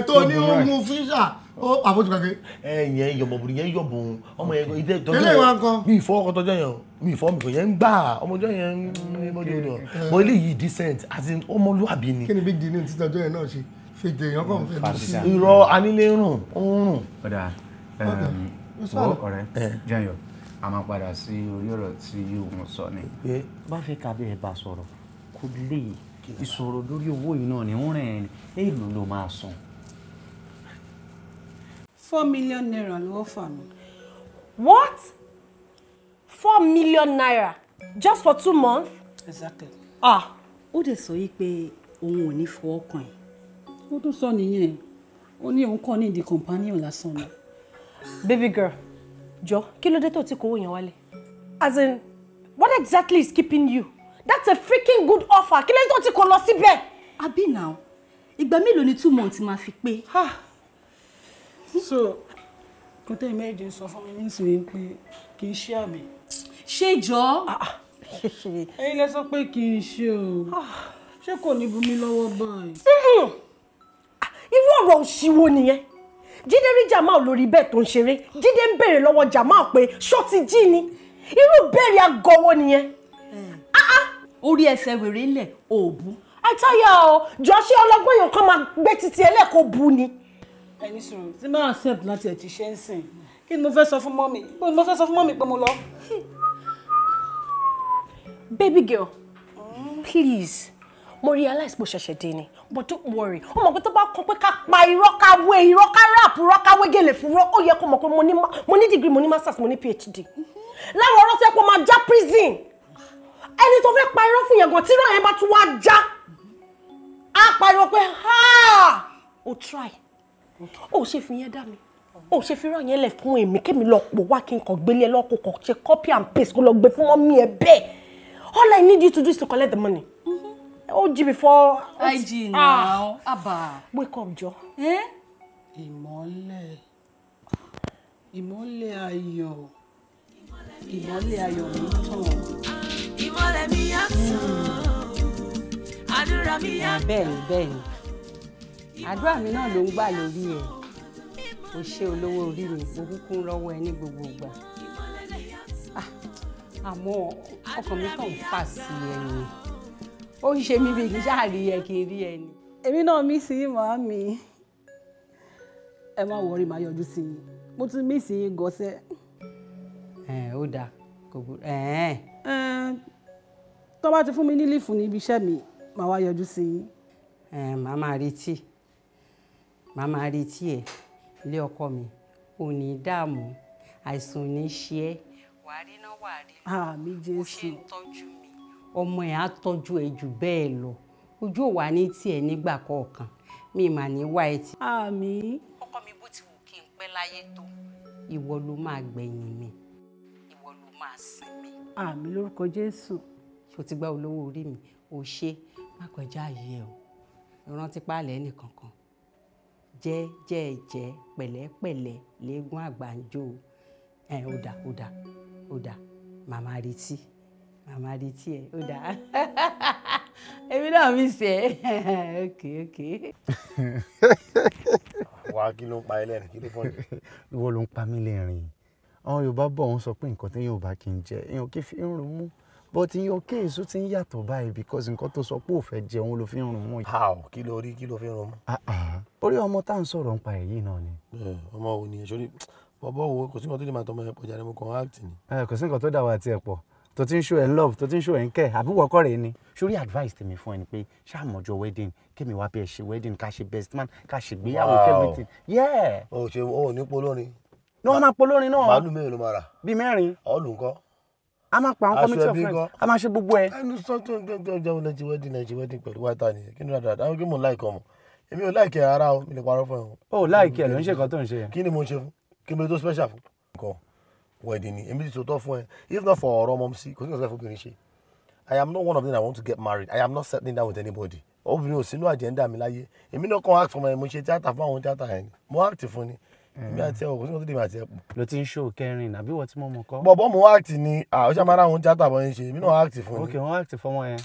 tó ní ó mú fíṣà ó àbójú gbàgbé. Ẹ yẹn yọ̀bọ̀ yẹn yọ̀bọ̀ ọmọ yẹn ìdẹ tọjọ́ yẹn ilé ìwà kan. Mi ìfọwọ́ kan tọjọ́ yẹn, mi ìfọwọ́ mi kò yẹn ń gbà ọmọjọ́ yẹn ń bọ́jú ọdọ bọ́ eléyìí decent àti ọmọlúwàbí ni. Kí ni big deal ní títọ́jọ́ yẹn náà ṣe fèdè èèyàn kàn fẹ́ sí. Irọ́ anílé rùn ó ń rùn. Ọ̀dà wo ọ̀rẹ́ jẹ́yọ̀, a máa padà sí orí ọ̀rọ̀ tí òun sọ ni. Bá fẹ́ kábí ẹ bá sọ̀rọ̀ kó lè ìṣòro lórí owó yìí náà ni ń rìn èèlò ló máa san. 4 million naira ló fà mí. What? 4 million naira just for 2 months? Exactly. Ah. Ó dẹ̀ sọ yìí pé òun ò ní fọwọ́ kàn ẹ́. Ó tún sọ nìyẹn, ó ní òun kàn ní ìdí companion lásán ni. Baby girl, jọ kí ló dé tó ti kówó yẹn wálé? As in, what exactly is keeping you? That's a freaking good offer. Kí ló dé tó ti kó lọ síbẹ̀? Àbí now, ìgbà mélòó ni 2 months máa fi pé? So, kò tẹ́ méje sọ fún mi nísìnyí pé kì í ṣe àmì. Ṣé jọ? Ẹ̀yin lẹ sọ pé kì í ṣe o. Ṣé kò ní bu mi lọ́wọ́ báyìí? Irú ọ̀rọ̀ òṣìwò nìyẹn. Jídé rí Jamal lórí bẹ́ẹ̀ tó ń ṣeré. Jídé ń béèrè lọ́wọ́ Jamal pé ṣó ti jí ni. Irú béèrè agọwọ́ nìyẹn. Orí ẹsẹ̀ wèrè ńlẹ̀ òòbù. Àìtáyà o, jọ ṣé ọlọ́gbọ́n èèyàn kan máa gbé títí ẹlẹ́kọ̀ọ́ bu ni. Ẹni sọ̀rọ̀ tí máa accept láti ẹ̀ ti ṣe ń sìn. Kí ni mo fẹ́ sọ fún mọ́mì? Bó ni mo fẹ́ sọ fún mọ́mì pé mo lọ? Baby girl, please, mo realize bó ṣẹ̀ṣẹ̀ dé ni, but don't worry. Ó mọ̀ pé tó bá kọ pé ká pa irọ́, ká wé irọ́, ká rap irọ́, ká wé gèlè fún irọ́, ó yẹ kó mọ̀ pé mo ní degree, mo ní masters, mo ní PhD. Láwọn ọ̀rọ̀ tó yẹ kó máa já prison. Ẹni tó fẹ́ pa irọ́ fún yẹn gan, tí irọ́ yẹn bá tún wá já, á pariwo pé ha! O try. Ó ṣe fi yẹn dá mi. Ó ṣe fi irọ́ yẹn lẹ̀ fún èmi kémi lọ pò wá kí n kàn gbélé ẹ lọ́kọ̀ kàn ṣe copy and paste kó lọ gbé fún mọ́mí ẹ bẹ́ẹ̀. All I need you to do is to collect the money. OG before. IG now. Abba. Wake up, Joe. Eh? Ìmọ́lẹ̀. Ìmọ́lẹ̀ ayọ̀. Ìmọ́lẹ̀ ayọ̀ mi tàn. Ìmọ́lẹ̀ mi á tàn. Àdúrà mi á. Bẹ́ẹ̀ni bẹ́ẹ̀ni. Àdúrà mi náà ló ń gbà lórí ẹ̀. O ṣé olówó orí mi, mo kúkú ń rọ́wọ́ ẹ ní gbogbo ìgbà. Àmọ́ ọkàn mi kàn ń fà sí ẹni. Ó ń ṣe mí bí kí n ṣáà rí ẹ kí n rí ẹ ni. Èmi náà mí sí màámi. Ẹ má wọrí, màá yọjú sí yín. Mo tún mí sí yín gọ́sẹ́. Ẹ ó dáa, kò burú. Tó bá ti fún mi ní lífù ní ibi iṣẹ́ mi, màá wá yọjú sí yín. Màá máa retí, màá máa retí ẹ ilé ọkọ mi. Ò ní dààmú, àìsàn ò ní ṣe ẹ́. Wàá rí náà, wàá rí. Àmín Jésù. Bó ṣe ń tọ́jú mi, ọmọ ẹ̀ á tọ́jú ẹ jù bẹ́ẹ̀ lọ. Ojú ò wá ní tiẹ̀ nígbà kọ̀ọ̀kan, mi mà ní wá ẹ tì. Àmín. Ọkọ mi, bó ti wù kí n pẹ́ láyé tó, ìwọ ló máa gbẹ̀yìn mi, ìwọ ló máa sin mi. Àmín lórúkọ Jésù. Ṣó ti gbá olówó orí mi? Ò ṣe má kọjá ààyè ẹ o. Rántí pààlẹ́ nìkankan, jẹ́ jẹ́ jẹ́, pẹ̀lẹ́pẹ̀lẹ́ léegun àgbàǹjo ẹ. Ó dà, ó dà, ó dà. Màmá retí, màmá retí ẹ. Ó dà, èmi náà mi sẹ. Ok, ok. Wà á, kí ló ń pa ẹ lẹ́rìn? Kí ló fọ́ ni? Ìwọ ló ń pa mí lẹ́rìn. Àwọn Yorùbá bọ̀, wọ́n sọ pé nǹkan tí Yorùbá kì í jẹ, èèyàn kì í fi ń rún mú. But in your case, ó ti ń yàtọ̀ báyìí, because nǹkan tó sọ pé ò fẹ́ jẹun ló fi ń rún mú. How? Kí ló rí? Kí ló fi ń rún mú? Orí ọmọ tá à ń sọ̀rọ̀ nípa èyí náà ni. Ọmọ wo ni? Sórí bọ́bọ́ wo? Kò sí nǹkan tó lè máa tọmọ ẹ pọ̀ jáde, mo kàn act ni. Kò sí nǹkan tó dà wá tiẹ̀ pọ̀ tó ti ń show ẹ̀ ń love, tó ti ń show ẹ̀ ń kẹ́, àbí wọ́kọ́ rẹ̀ ni. Sórí, advice tèmi fún ẹ ni pé ṣáà mọ̀jọ wedding, kémi wá bí ẹ ṣe wedding, ká ṣe best man, ká ṣe gbéyàwó, everything. Yeah. O ṣe o ní polórin. Ní wọ́n máa polórin náà. Màálù mélòó ló máa rà? Bíi 4. Ọ̀lù ńkọ́? A máa pa àwọn committee of friends, a máa ṣe gbogbo ẹ. Ẹnu sọ tó ń tó jẹun lẹ́tí wedding, lẹ́tí wedding pẹ̀lú wáìtà nìyẹn. Kí ni dáadáa àwọn kí mò ń like ọmọ? Èmi ò like ẹ rárá o, mi lè parọ́ fún ẹ o. O like ẹ ló ń ṣe nǹkan tó ń ṣe yẹn. Kí ni mo ń ṣe fún? Kí ni mo tó special fún? Nǹkan wedding ni èmi ti sòótọ́ fún ẹ. If not for ọ̀rọ̀ ọmọ sí, kò sí nǹkan tó fẹ́ fún obìnrin ṣe. I am not one of them that want to get married. I am not settling down with anybody. Obìnrin ò sínú agenda mi láyé. Èmi náà kàn act fún ọmọ ẹ, mo ṣe tíátà fún àwọn tíátà yẹn ni. Mo act fún ni. Èmi àti ẹ ò, kò sí nǹkan tó dé mi àti ẹ pọ̀. Ló ti ń ṣó kẹrin àbí wọ́n tí mo mọ̀ kọ́. Bọ̀bọ̀, mo act ni. Ó ṣe máa ra àwọn tíátà bọ́ ń ṣe, èmi náà act fún ni. Ok, wọ́n act fọmọ yẹn.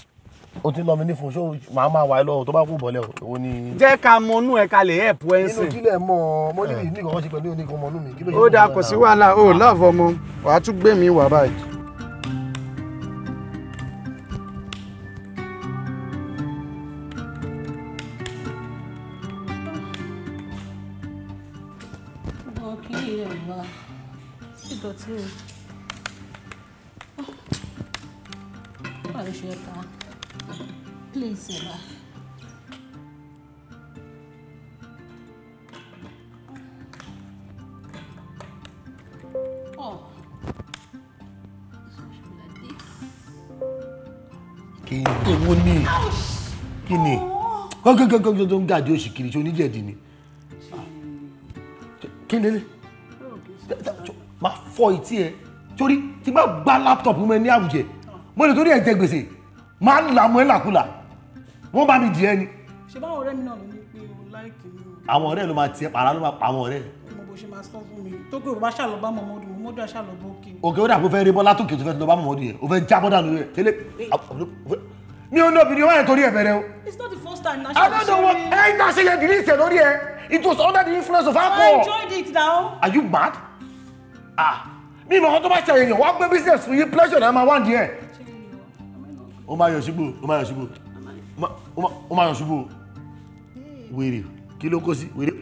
O ti lọ mi ní fún ṣó, màá máa wà ẹ lọ tó bá kú bọ̀lẹ̀ o. Èwo ni? Jẹ́ ká mọnú ẹ, ká lè help ẹ ń Nínú sìn. kílẹ̀ mọ́ mo ní ní ìkọ̀kọ̀ ṣe pẹ̀lú oníkan mọ́nú mi. Kí ló ṣe Ó fún dáa, mi kò náà? sí wàhálà. O love ọmọ, wàá tún gbé mi wà báyìí. Bọ̀ kí ni ẹ̀ wá? Ìdọ̀tí o. Báwo ló ṣe ká? Please, ẹ̀ bá. Oh. This one should be like this. Kí èwo ni? Kí ni gángangangan tó ń gàdí òṣì kiri? Ṣe oníjẹ̀dì ni? Kí ni lè máa fọ etí ẹ torí tí bá gbá laptop mọ́ ẹ ní àwùjẹ, mo lè torí ẹ jẹ gbèsè, máa ń là mọ́ ẹ làkúlà, wọ́n bá mi dì ẹ ni. Ṣé báwọn ọ̀rẹ́ mi náà ló ní pé o like mi o? Àwọn ọ̀rẹ́ ló máa tiẹ̀ pàrà, ló máa pa àwọn ọ̀rẹ́. Mo bó ṣe máa sọ fún mi. Tó pé o bá ṣàlọ́ bá Mọ̀mọ́dù, Mọ̀mọ́dù á ṣàlọ́ bó kí. Òkè, ó dà kó fẹ́ rí bọ́lá tókè tó fẹ́ lọ bá Mọ̀mọ́dù yẹn, ó fẹ́ jábọ́ dànù rẹ̀ tẹ́lẹ̀. Mi ò ní obìnrin wáyé torí ẹ̀ bẹ̀rẹ̀ o. It's not the first time na. I don't know what ẹ̀ ń tà ṣe yẹn, delete ẹ̀ lórí ẹ̀. It was under the influence of I alcohol. enjoyed it now. Are you mad? Ah, mi ìmọ̀ kan tó bá ṣe èèyàn wá gbé business fún yín, pleasure náà máa wá ní ẹ̀. Ó máa yọ̀ ṣubú, ó máa yọ̀ ṣubú, ó máa yọ̀ ṣubú. Wèrè, kí ló kó sí? Wèrè,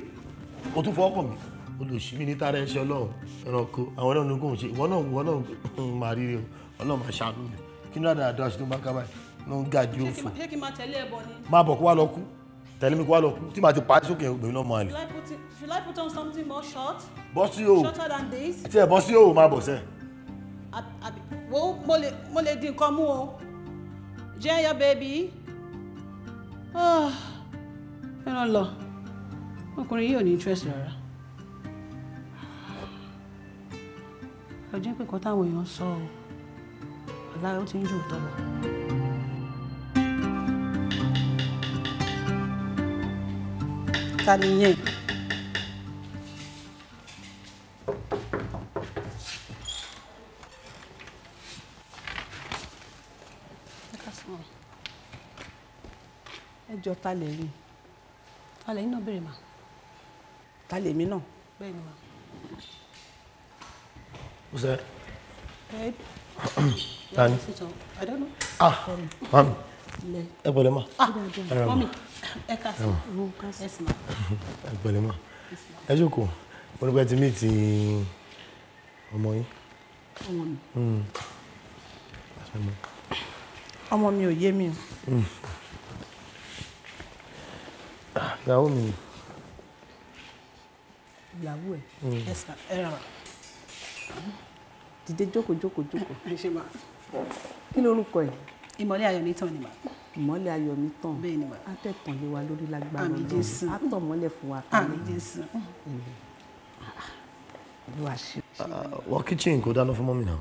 o tún fọwọ́ kàn mí. O lè ṣí mi ní tara ẹṣẹ ọlọ́run ẹranko. Àwọn náà ní kò ń ṣe ìwọ náà, ìwọ náà máa rí rí o. Ọlọ́run máa ṣàánú mi. Kí ní dáadáa ṣe tó bá kábàáyé ló ń gàdí òfò. Ṣé kí n máa tẹ̀lé ẹ bọ̀ ni? Máa bọ̀, kó wá lọ kú, tẹ̀lé mi kó wá lọ kú tí màá ti pa á sókè obìnrin náà máa lè. Should I put on something more short? Bọ́ sí o. Shorter than this? Àti ẹ̀ bọ́ sí o, máa bọ̀ sẹ́. Wo, mo lè di nǹkan mú o. Jẹ́ your baby. Ah, ẹran lọ. Ọkùnrin yìí ò ní interest rárá. Ọjọ́ pé nǹkan táwọn èèyàn sọ o. Ọ̀la ó ti ń jù tọ́ bọ̀. Ta ni yẹn? Ẹ jọ, ta lè rí? Ta lẹ́yìn náà béèrè mà. Ta lèmi náà? Bẹ́ẹ̀ ni mà. Ó sẹ́. Babe. Ta ni? Sit up. I don't know. Ah, mami. Ilẹ̀. Ẹ pẹ̀lẹ́ mà. Ah, Ẹ rà mà. mọ́mì, ẹ ká sí. Ẹ Ẹ sì mà. pẹ̀lẹ́ mà. Ẹ jókòó. Mo ní pẹ́ ti meet ọmọ yín. Ọmọ mi. That's my mom. Ọmọ mi ò yé mi o. Ìyàwó mi. Ìyàwó ẹ̀. Yes ma, ẹ rà wá. Dìde, jókòó, jókòó, jókòó. Ẹ ṣe ma. Kí lorúkọ ẹ̀? Ìmọ̀lẹ̀ ayọ̀ mi tàn ni ma. Ìmọ́lẹ̀ ayọ̀ mi tàn. Bẹ́ẹ̀ ni ma. Á tẹ̀tàn lé wa lórí lágbára Àmín Jésù. Á tàn mọ́lẹ̀ fún wa. Àmín Jésù. Olúwa ṣe. Wọ kitchen kó dáná fún mọ́mì náà.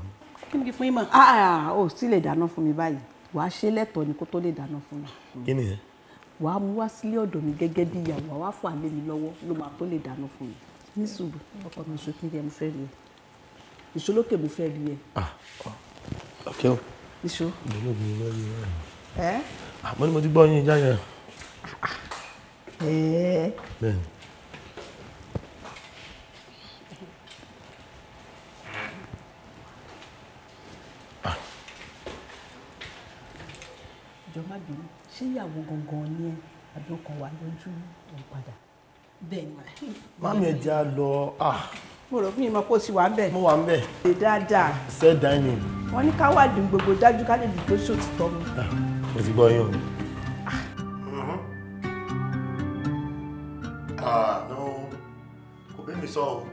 Kí ni kí fún yín ma? Ah, ò sì lè dáná fún mi báyìí. Wàá ṣe lẹ́tọ̀ọ́ ni kó tó lè dáná fún mi. Kí ni ẹ? Wàá mú wá sílé ọ̀dọ̀ mi gẹ́gẹ́ bí ìyàwó, wàá fà lé mi lọ́wọ́ ló máa tó lè dáná fún mi. Ní sùúrù, ọkọ mi, ìṣókè ẹ, mo fẹ́ rí ẹ. Ìṣólókè, mo fẹ́ rí ẹ. Ok o. Ìṣó. Mo ní obìnrin lórí rẹ̀. Ẹ́. Àmọ́ ni mo ti gbọ́ yín jáde. Ẹ́. Bẹ́ẹ̀ni. Jọ, má bínú, ṣé ìyàwó gangan ni ẹ àbí ó kàn wá lójú òun padà? Bẹ́ẹ̀ ni ma. Mami, ẹ jẹ́ á lọ. Mo rò fún mi mọ pé ó ti wà ń bẹ̀. Mo wà ń bẹ̀. Ṣe dáadáa. Set dining. Wọ́n ní ká wádìí gbogbo dájú ká lè dùn tó ṣòtítọ́ mu. Mo ti gbọ́ yín o. Ah, no. Kò bẹ́ mi sọ o.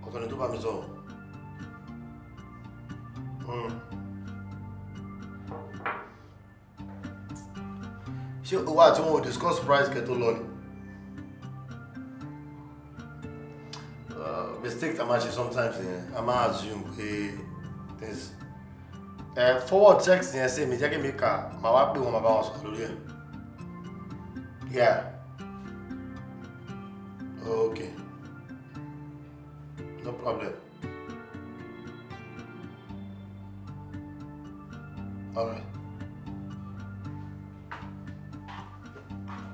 Ọ̀tọ̀ ni tó bá mi sọ o. Ṣé owó àti wọn ò discuss price kẹ́ tó lọ ni? Mistake tá máa ṣe sometimes yẹn, a máa assume pé things. Forward text yẹn sí mi, jẹ́ kí mi kà, màá wá pè wọ́n, màá bá wọn sọ̀rọ̀ lórí ẹ̀. Yeah. Okay. No problem. All right.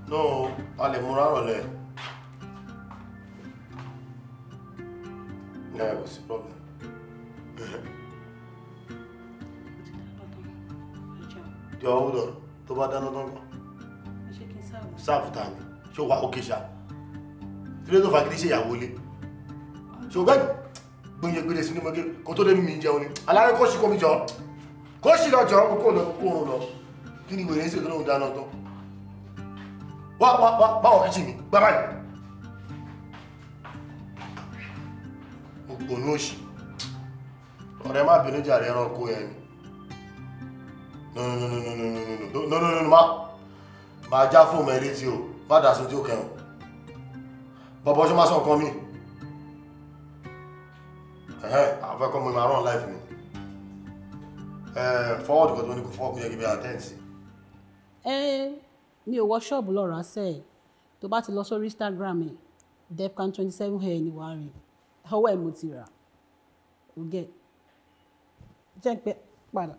No, a lè múra rọ̀lẹ́. Yeah, kò sí problem. Jọ, hold on, tó bá dáná tán kan. Sáàfù ta ni? Ṣé o wà ókè ṣá? Kí ló tó fagídí ṣe ìyàwó ilé? Ṣé o gbẹ́ gbóúnjẹ gbére sínú mọ́gé kó tó débi mi jẹun ni? Alárẹ́ kó ṣì kó mi jọ. Kó ṣì lọ jọ, kó lọ kó oorun lọ. Kí ni wèrè ń ṣètò lóhun dáná tán? Wá wá wá, báwọ̀ kíchìn mi, gbá báyìí. Òpònú òṣì. Ọ̀rẹ́, má bínú jàre, ẹranko ẹ̀ ni. No, no, no, no, no, no, no, no, no, no, no, má. Máa já fóònù ẹ létí o, má dà sí tí ó kẹrùn. Bọ̀bọ̀, ṣe máa sọ nǹkan mi. Ẹ̀hẹ́n, àfẹ́kọ́ mo máa rán life mi. Forward kan tó ní kò fọ́ọ̀kù yẹ kí bí attend sí. Ẹ mi ò wọ ṣọ́ọ̀bù lọ́rọ̀ àṣẹ ẹ̀, tó bá ti lọ sórí Instagram ẹ̀, Depcan27 hair ni wàá rí. Ọwọ́ ẹ̀ mo ti rà. Ó gẹ̀ jẹ́ pé padà.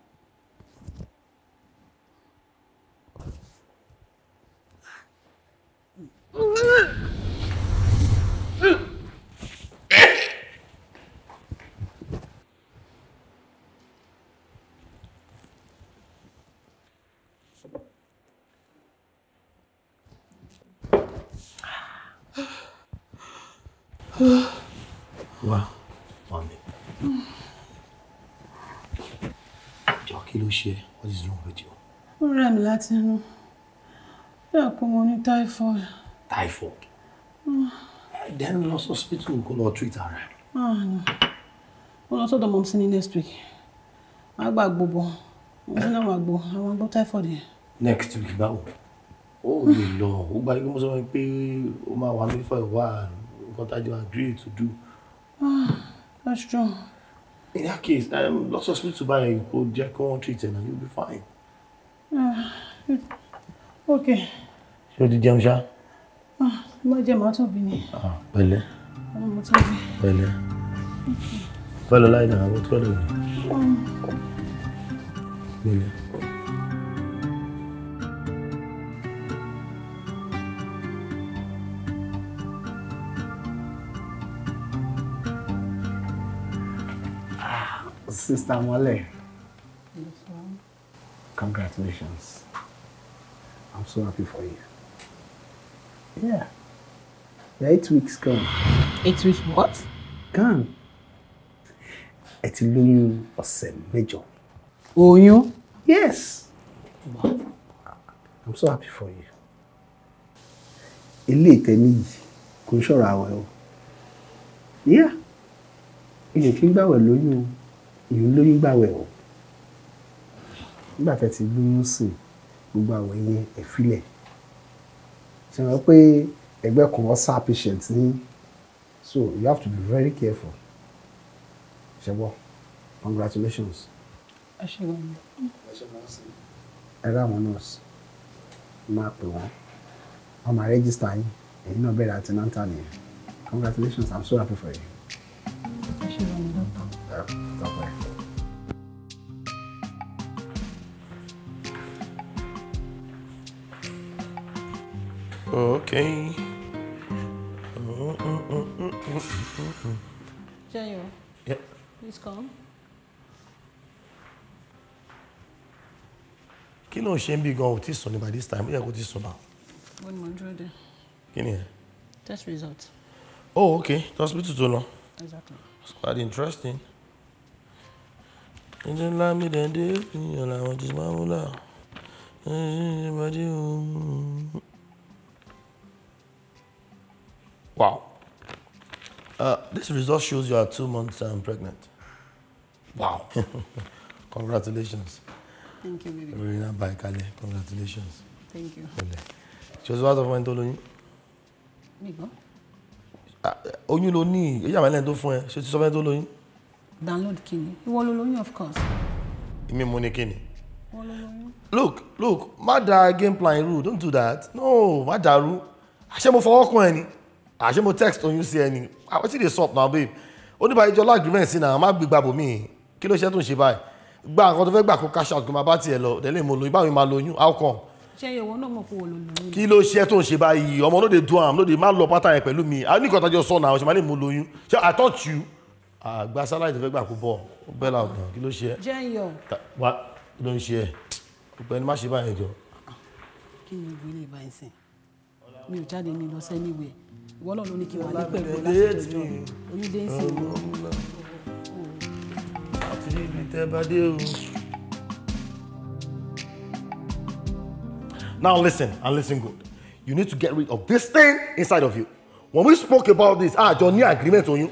Wá, wá mi. Jọ, kí ló ṣe? What is wrong with you? Ó rẹ̀ mí láti inú. Bí àpò mo ní typhoid. Typhoid? Then lọ sí hospital kó lọ treat ara ẹ. Ah, no. Mo lọ sọ́dọ̀ mumsy ní next week. Màá gbà gbogbo. Mo ní àwọn àgbo, àwọn àgbo typhoid yẹn. Next week báwo? Ó lè lọ, ó gba ikú, mo sọ fún mi pé ó máa wà mí for a while, nǹkan tá a jọ agree to do. Ah, that's true. In that case, lọ sí hospital báyìí kó jẹ́ kó wọ́n treat ẹ na, you'll be fine. Ah, okay. Ṣé o ti jẹun ṣá? Ah, má jẹ́ màá tóbi ni. Ah, pẹ̀lẹ́. Ọmọ mo tóbi. Pẹ̀lẹ́. Fẹ́ lọ láì dára, mo tún lọ ní. Pẹ̀lẹ́. Sister Mole, congratulations. I'm so happy for you. Yeah. You're 8 weeks gone. 8 weeks what? Gone. Ẹ ti lóyún ọ̀sẹ̀ 8. Oyún? Yes. I'm so happy for you. Ilé ìtẹ́ni yìí kò ń ṣọ̀rọ̀ àwẹ̀ o. Yeah, èèyàn kì í gbàwẹ̀ lóyún o, èèyàn lóyún gbàwẹ̀ o. Nígbà tẹ́ ti lóyún sí, gbogbo àwẹ̀ yẹn ẹ̀ filẹ̀. Ṣé wọ́n pé ẹgbẹ́ kan ulcer patient ní, so you have to be very careful. Ṣé gbọ́? Congratulations. Ẹ ṣé gan ni. Ẹ rá àwọn nurse, máa pè wọ́n, wọ́n máa register yín, ẹ̀yin náà bẹ̀rẹ̀ antenatal nìyẹn. Congratulations, I'm so happy for you. Ẹ ṣé gan ni, doctor. Tọ́pẹ́. Okay. Jayo. Yeah. Please come. Kí ló ń ṣe ń bí gan-an? Ò tí sùn ní by this time, ó yẹ kó ti sùn náà. Wọ́n ní mo ń dúró dé. Kí ni ẹ? Test result. Oh, okay. The hospital tó lọ. Exactly. It's quite interesting. Ǹjẹ́ ńlá mi dẹ̀ dé ìyàn làwọn ti máa ń wúlà. Wow. This result shows you are 2 months pregnant. Wow. Congratulations. Thank you, baby. Rina Baikale, congratulations. Thank you. Ṣé o ti wá sọ fún ẹni tó lóyún? Mi gbọ́. Oyún ló ní, èyí àmọ́ ẹlẹ́ni tó fún ẹ, ṣé o ti sọ fún ẹni tó lóyún? Download kíni? Ìwọ ló lóyún, of course. Èmi mo ní kíni? Ìwọ ló lóyún. Look, look, má da game plan irú, don't do that. No, má dàrú. Ṣé mo fọwọ́ kún ẹ ni? Ṣé mo text oyún sí ẹ ni? Wetin dey sup now, babe? Oníbàájọ́ ọlá agreement sí náà, má gbégbá bòmí. Kí ló ṣe tó ń ṣe báyìí? Gba nǹkan tó fẹ́ gbà kó cash out kó máa bá tiẹ̀ lọ, dẹ̀ mo lóyún, báwo ni máa lóyún? How come? Ṣé ìwọ náà mọ̀ pé o lò lóyún? Kí ló ṣe tó ń ṣe báyìí? Ọmọ no dey do am, no dey má lọ pátá yẹn pẹ̀lú mi. A ní nǹkan tájọ sọ náà, ṣe máa lè mo lóyún. Ṣé I touch you? Gba sálárì tó fẹ́ gbà kó bọ̀, ó bẹ́ẹ̀ làwọn kan, kí ló ṣe ẹ́? Jẹ́yọ̀. Wá, kí ló ń ṣe ẹ́? Ọ̀gbẹ́ni má ṣe báyìí jọ. Kí ni ìwé lè bá ẹ sìn? Mi ò jáde ní lọ sẹ́niwẹ̀. Ìwọ náà ló ní kí wà ní pẹ̀lú láti jọjọ́. Oyún dé ń sìn mọ́. Àti níbi tẹ́ bá dé o. Now listen, and listen good. You need to get rid of this thing inside of you. When we spoke about this, àjọ ní agreement oyún.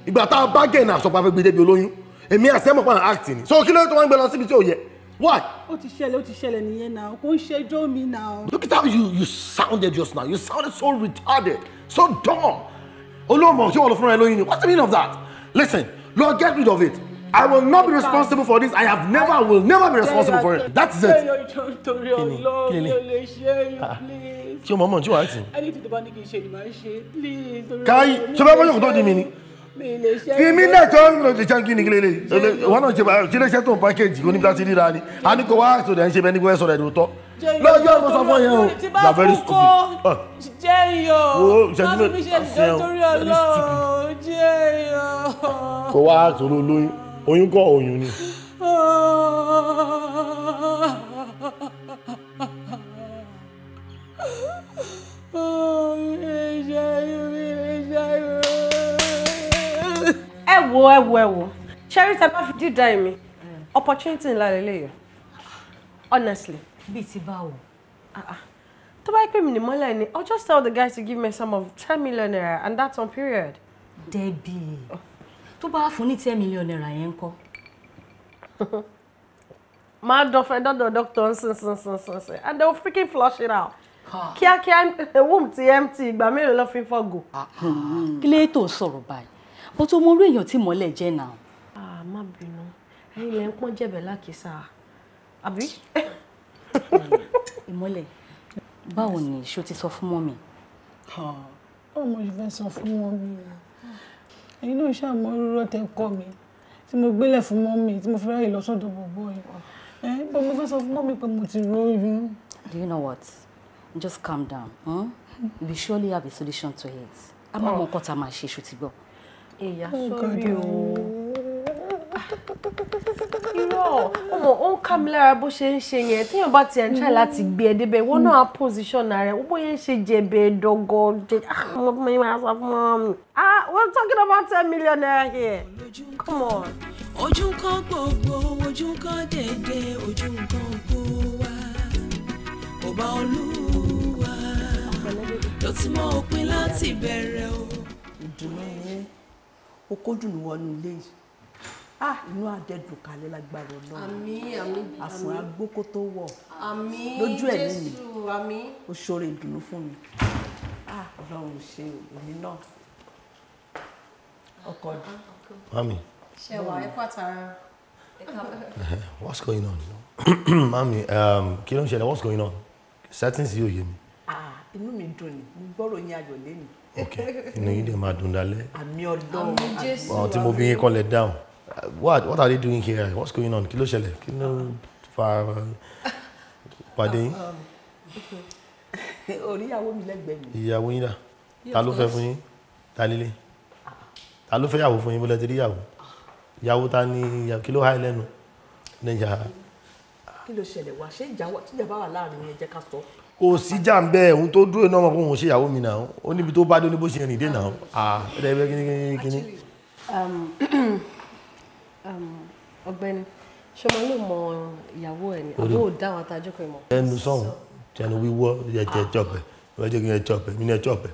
Ìgbà tá a bá gẹ̀ náà sọ pé a fẹ́ gbé débi olóyún. Èmi àti ẹ̀mọ̀ pa acting ni. So kí ló dé tó wọ́n ń gbé lọ síbi tí ò yẹ? Why? Ó ti ṣẹlẹ̀ nìyẹn náà. Kò ń ṣẹjọ́ mi náà. Look at how you sounded just now. You sounded so retarded, so dumb. Olóòmọ̀ ṣé wọ́n lọ fúnra ẹ lóyún ni? What's the meaning of that? Listen, Lord, get rid of it. I will not be responsible for this. I have never, I will never be responsible for it. That is it. Torí Ọlọ́run mi ò lè ṣe é, please. Ṣé o mọ̀ mọ̀ tí wàá tì? Ẹni tí tó bá ní kí n ṣe ni màá ṣe, please. Káyì, ṣé bá bọ́yọ̀ kó tó di mi ni? Mi lè ṣe é. Fi mí náà tó ń lọ ṣe kí ni kí lélẹ̀. Wọ́n náà ṣe ṣe iléeṣẹ́ tó ń pákéjì kò níbi láti ríra ni. A ní kò wá àṣọ rẹ̀ ń ṣe bẹ́ẹ̀ ní kò fẹ́ sọ̀rọ̀ ẹ̀dùn tọ́. Lọ́jọ́ mo sọ fún yẹn o, you are very stupid. Jẹ́yọ̀, má fi mí ṣe ìjọ torí Ọlọ́run, Jẹ́yọ̀. Kò wá àṣọ olóyún, oyún kọ́ oyún ni. Ẹ wo, ẹ wo, ẹ wo. Ṣẹ́rí tẹ bá fi dídá èmi, opportunity ńlá lélẹ́yìí. Honestly. Bíi ti báwo? Tó bá pè mí ní mọ́lẹ̀ ni, I'll just tell the guys to give me some of 10 million naira and that's on period. Debbie, tó bá fún ní 10 million naira yẹn ńkọ́? Máa dọ̀fẹ́ dọ́dọ̀ doctor nsinsinsinsin and they will freaking flush it out. Kíákíá womb ti empty, ìgbà mélòó ló fi ń fọ́gò. Kí ló tó sọ̀rọ̀ báyìí? Bó tó mọ orú èèyàn tí mọ́lẹ̀ jẹ́ náà. Má bínú, ẹ̀yin lẹ ń pọ́n jẹ̀bẹ̀ lákìsà, àbí? Ìmọ́lẹ̀, báwo ni ṣó ti sọ fún mọ́mì? Báwo mo ṣe fẹ́ sọ fún mọ́mì o? Ẹ̀yin náà ṣàmọ́ rírọ́ tẹ kọ́ mi tí mo gbélẹ̀ fún mọ́mì tí mo fi ráyè lọ sọ́dọ̀ bọ̀bọ̀ yìí. Bọ́ mo fẹ́ sọ fún mọ́mì pé mo ti róyún. Do you know what? Just calm down. Hmm? We surely have a solution to it. A máa mọ nǹkan tá a máa ṣe, ṣó ti gbọ́. Ìyá sórí o. Irọ́, ọmọ ó ń ká mi lára bó ṣe ń ṣe yẹn. Téèyàn bá ti ẹ̀ ń try láti gbé ẹ débẹ̀, ìwọ náà á position ara ẹ̀. Ó bóyá ń ṣe jẹ̀bẹ̀ dọ́gọ́ jẹ. Ọmọ mi máa sọ fún mọ́ mi. We're talking about 10 million naira here. Come on. Ojú kan gbogbo, ojú kan dédé, ojú kan kó wá. Ọba Olúwa, ló ti mọ òpin láti bẹ̀rẹ̀ o. Ìdùnnú ni ó kójú ní wọnú ilé yìí. Ah, inú àdẹ́dùn kalẹ̀ lágbára Ọlọ́run. Àmín, àmín. Àfọ̀n agbókó tó wọ̀. Àmín. Lójú ẹ̀mí mi. Jésù, àmín. Ó ṣoore ìdùnnú fún mi. Ah, Ọlọ́run ṣe èmi náà. Ọkọ ọdún. Mami. Ṣé wà ẹ kú àtàrà? What's going on? Mami, kí ló ń ṣẹlẹ̀? What's going on? Settings yóò yé mi. Ah, inú mi dùn ni, mo gbọ́rọ̀ yín ayọ̀ lẹ́nu. Ok, inú yín dẹ̀ máa dùn dálẹ́. Àmín Ọlọ́run. Àmín Jésù. Àwọn tí mo bí yín kọ́ lẹ̀ down. What are they doing here? What's going on? Kí ló ṣẹlẹ̀? Kí ló fa pàdé yín? Orí ìyàwó mi lẹ́gbẹ̀ẹ́ mi. Ìyàwó yín dà? Ta ló fẹ́ fún yín? Ta lílé? Ta ló fẹ́ yàwó fún yín? Bó lẹ ti rí yàwó? Ìyàwó ta ni kí ló há ẹ lẹ́nu? Níjà. Kí ló ṣẹlẹ̀ wá? Ṣé ìjà bá wà láàrin yẹn jẹ́ ká sọ? Kò sí jà ń bẹ́ẹ̀, ohun tó dúró náà mọ̀ pé òun ṣe ìyàwó mi náà. Ó níbi tó bá dé ní bó ṣe rìn dé náà. Ah, ẹ kíní kíní. Ọ̀gbẹ́ni, ṣé mo lè mọ ìyàwó ẹ ni? Àbó ò dá àwọn àtàjọkọ ìmọ̀. Ẹnu sọ̀hún, tẹnu wíwọ́, ẹ̀jẹ̀ jọ̀bẹ̀, ẹ̀jẹ̀ kí n jọ̀bẹ̀, mi ní ẹ jọ̀bẹ̀.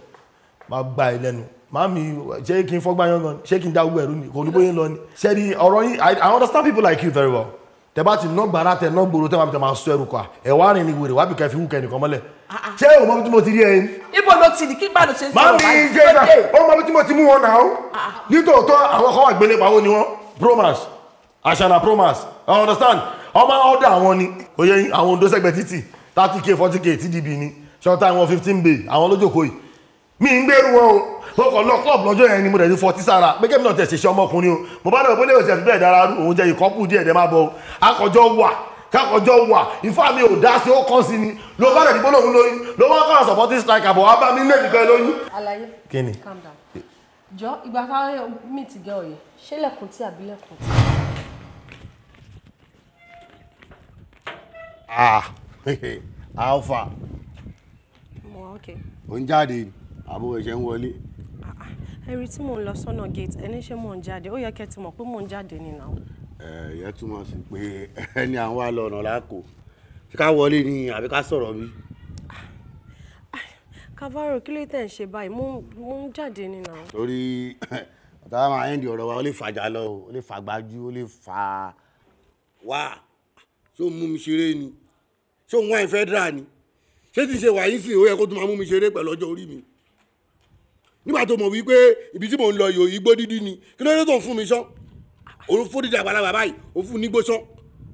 Má gbá ẹ lẹ́nu. Màámi, ṣé kí n fọ́gbá yán gan? Ṣé kí n dá owó ẹ̀rú ni? Kò ní bóyá ń lọ ni. Ṣé ni ọ̀rọ̀ yín, I understand people like you very well. Tẹ bá ti ná gbàrà tẹ ná gbòòrò tẹ máa fi tẹ máa sọ ẹrù kọ ẹ wá rìn ní wèrè wá bí kẹfì wù kẹ nìkan mọ́lẹ̀. Ṣé o mọ bí tí mo ti rí ẹ yín? Ibo ló ti ní kí bá ló ṣe ń sọ̀rọ̀ báyìí? Màámi jẹ́ ìgbà, ó mọ bí tí mo ti mú wọn náà. Nítòótọ́ àwọn kan wà gbélé pawó ni wọ́n. Promas, Ashana Promas, I understand. Ọmọ ọ̀dọ̀ àwọn ni, oyè yín, àwọn Ondo sẹ́gbẹ̀ títì, 30k, 40k, TDB ni, ṣọ́tà wọn 15 bay, àwọn lójókòó yìí. Mi ń gbèrú wọn o, mo kàn lọ club lọ́jọ́ yẹn ni mo dẹ̀ ní 40 sára, pé kébì náà tẹ̀ ṣẹṣẹ ọmọkùnrin o, mo bá lọ bó lè ṣe fi bẹ́ẹ̀ dára rú, òun jẹ́ ìkọ́kù díẹ̀ dẹ́ máa bọ̀ o, akọjọ́ wà, kákọjọ́ wà, ìfá mi ò dá sí ó kàn sí ni, ló bá dẹ̀ dípò lòun lóyún, ló wá kọ́ supporting striker bọ̀ wá bá mi lè dìgbẹ́ lóyún. Àlàyé. Kí ni? Calm down. Jọ ìgbà táwọn meet girl yìí, ṣé lẹ̀kùn tí àbí lẹ̀kùn tí? Ah, Alpha. Mo wà okay. Ó ń jáde, àbúrò ẹ̀ṣẹ̀ ń wọlé. Ẹ̀rí tí mò ń lọ sọ́nà gate, ẹni ṣé mò ń jáde, ó yẹ kẹ́ ti mọ̀ pé mò ń jáde ni now. Ẹ ìyẹn túmọ̀ sí pé ẹni à ń wá lọ ọ̀nà lákò. Ṣé ká wọlé ni àbí ká sọ̀rọ̀ bí? Kavaro, kí ló tẹ̀ ń ṣe báyìí? Mo ń jáde ni now. Torí ọ̀tá máa ń di ọ̀rọ̀ wa, ó lè fàjà lọ, ó lè fàgbájú, ó lè fà wá. Ṣé ó mú mi ṣeré ni? Ṣé òun wáyé federal ni? Ṣé tí ń ṣe wàyí sí ó yẹ kó tún máa mú mi ṣeré pẹ̀lú ọjọ́ orí mi? Nígbà tó mọ̀ wípé ibi tí mò ń lọ yòó igbó dídí ni, kí ló dé tó ń fún mi ṣán? Òun fún dídí àgbàlagbà báyìí, òun fún nígbó ṣán.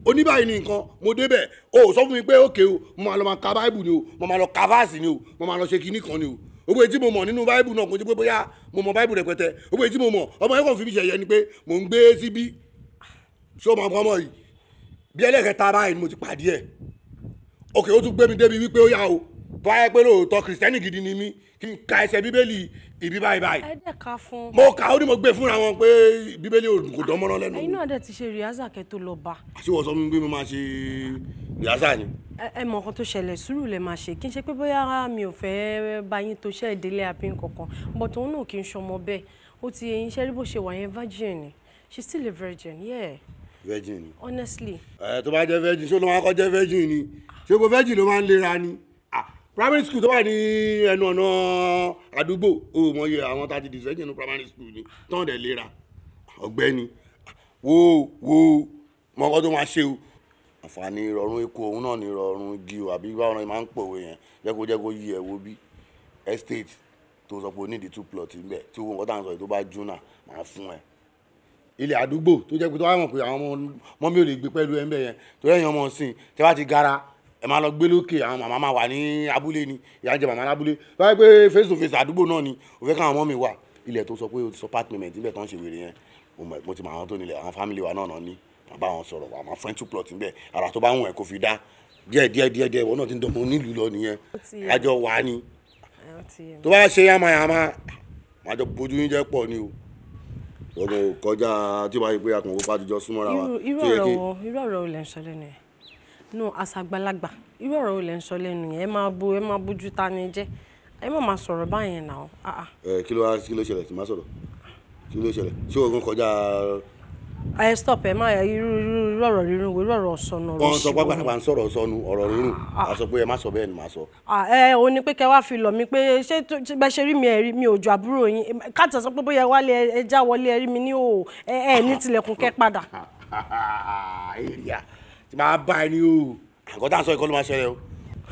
Oníbàyìí ni nǹkan, mo débẹ̀, o ò sọ fún mi pé ókè o, mo máa lọ máa ka báìbù ni o, mo máa lọ ka fáàsì ni o, mo máa lọ ṣe kinní kan ni o. Gbogbo èyí tí mo mọ̀ nínú báìbù náà kò sí pé bóyá mo mọ̀ báìbù rẹpẹtẹ. Gbogbo èyí tí mo mọ̀, ọmọ yẹn kàn fi mi ṣẹ̀yẹ ni pé mò ń gbé síbí. Ṣé o máa kọ́ ọmọ yìí? Bí ẹlẹ́kẹta báyìí ni mo ti pàdé ẹ̀. Òkè ó tún gbé mi débi wípé ó yá o, tó wáyé pé lóòótọ́ kìrìsìtẹ́nì gidi ni mí, kí n ka ẹsẹ̀ bíbélì ìbí báyìí báyìí. Ẹ dẹ̀ ka fún. Mo kà ó ní mo gbé fúnra wọn pé bíbélì kò dán mọ́rán lẹ́nu. Ẹ̀yin náà dẹ̀ ti ṣe rìhásà kẹ́ tó lọ bá. Àṣé wọ́n sọ fún mi pé mo máa ṣe rìhásà ni? Ẹ mọ nǹkan tó ṣẹlẹ̀, sùúrù lẹ máa ṣe, kí n ṣe pé bóyá mi ò fẹ́ bá yín tó ṣẹ́ ìdílé àbí nǹkankan, but òun náà kì í ṣọmọ bẹ́ẹ̀, ó ti eyín ṣẹ́rí bó ṣe wà yẹn virgin ni, she's still a virgin, yeah. Virgin ni. Honestly. Ẹ tó bá jẹ́ virgin, ṣé ló máa kọ́ jẹ́ virgin ni? Ṣé gbogbo virgin ló máa ń lera ni? Primary school tó wà ní ẹnu ọ̀nà àdúgbò, o mọ iye àwọn tá a ti di virgin ní primary school ni, tán dẹ̀ lera. Ọ̀gbẹ́ni, wo wo mọ ọkọ tó máa ṣe o. Àǹfààní ìrọ̀rùn eku òun náà ní ìrọ̀rùn igi o, àbí báwọn náà máa ń pòwe yẹn, jẹ́ kó yí ẹ wo bí estate tó sọ pé o ní di 2 plot níbẹ̀ tí owó nǹkan tá à ń sọ yìí tó bá jóná máa fún ẹ. Ilẹ̀ àdúgbò tó jẹ́ pé tó wá mọ̀ pé àwọn ọmọ mi ò lè gbé pẹ̀lú ẹ ń bẹ̀ yẹn, tó yẹ̀yàn ọmọ sìn tí wọ́n ti gara ẹ máa lọ gbé lókè, àwọn màmá máa wà ní abúlé ni, ìyá ń jẹ màmá lábúlé, tó wáyé pé face to face àdúgbò náà ni ò fẹ́ káwọn ọmọ mi wà. Ilẹ̀ tó sọ pé o ti sọ apartment níbẹ̀ tó ń ṣe wèrè yẹn, mo ti mọ àwọn tó nílẹ̀, àwọn family wa náà ní, màá bá wọn sọ̀rọ̀, wà máa fún 2 plot níbẹ̀, ara tó bá wùn ẹ̀ kó fi dá díẹ̀ díẹ̀ díẹ̀ díẹ̀, ìwọ náà ti ń dánmọ́ nílùú lọ nìyẹn, àjọ wà ní. Tó bá ṣe yamayama, màá jọ bójú yín jẹ́ pọ̀ ni o. Ọdún kọjá tí ó bá yẹ pé akùnrin kó pàtijọ́ súnmọ́ra wa. Irú ọ̀rọ̀ wo lẹ ń sọ lẹ́nu yẹn? No, àṣàgbàlagbà, irú ọ̀rọ̀ wo lẹ ń sọ lẹ́nu yẹn? Ẹ máa bójú ta ni jẹ́. Ẹ má máa sọ̀rọ̀ báyẹn náà. Ẹ kí ló ṣẹlẹ̀ tí má sọ̀rọ̀? Kí ló ṣẹlẹ̀? Ṣé ogun kọjá Ẹ stop ẹ má irú irú ọ̀rọ̀ rírun wo, irú ọ̀rọ̀ sọnù ọ̀rọ̀ Wọ́n sọ pé àgbàlagbà ń sọ̀rọ̀ sọnù ọ̀rọ̀ rírun, a sọ pé ẹ má sọ bẹ́ẹ̀ ni màá sọ. Ẹ ò ní pé kẹ wá fi lọ̀ mí pé ṣé bẹ ṣe rí mi, ẹ rí mi ò ju àbúrò yín káàtà sọ pé bóyá wálé ẹ já wọlé ẹ rí mi ní òò ẹ ní tilẹ̀kùn kẹ́ padà. Èrìà tí máa bá ẹ ní o, àgọ́ tá à ń sọ ìkọlù máa ṣẹlẹ̀ o,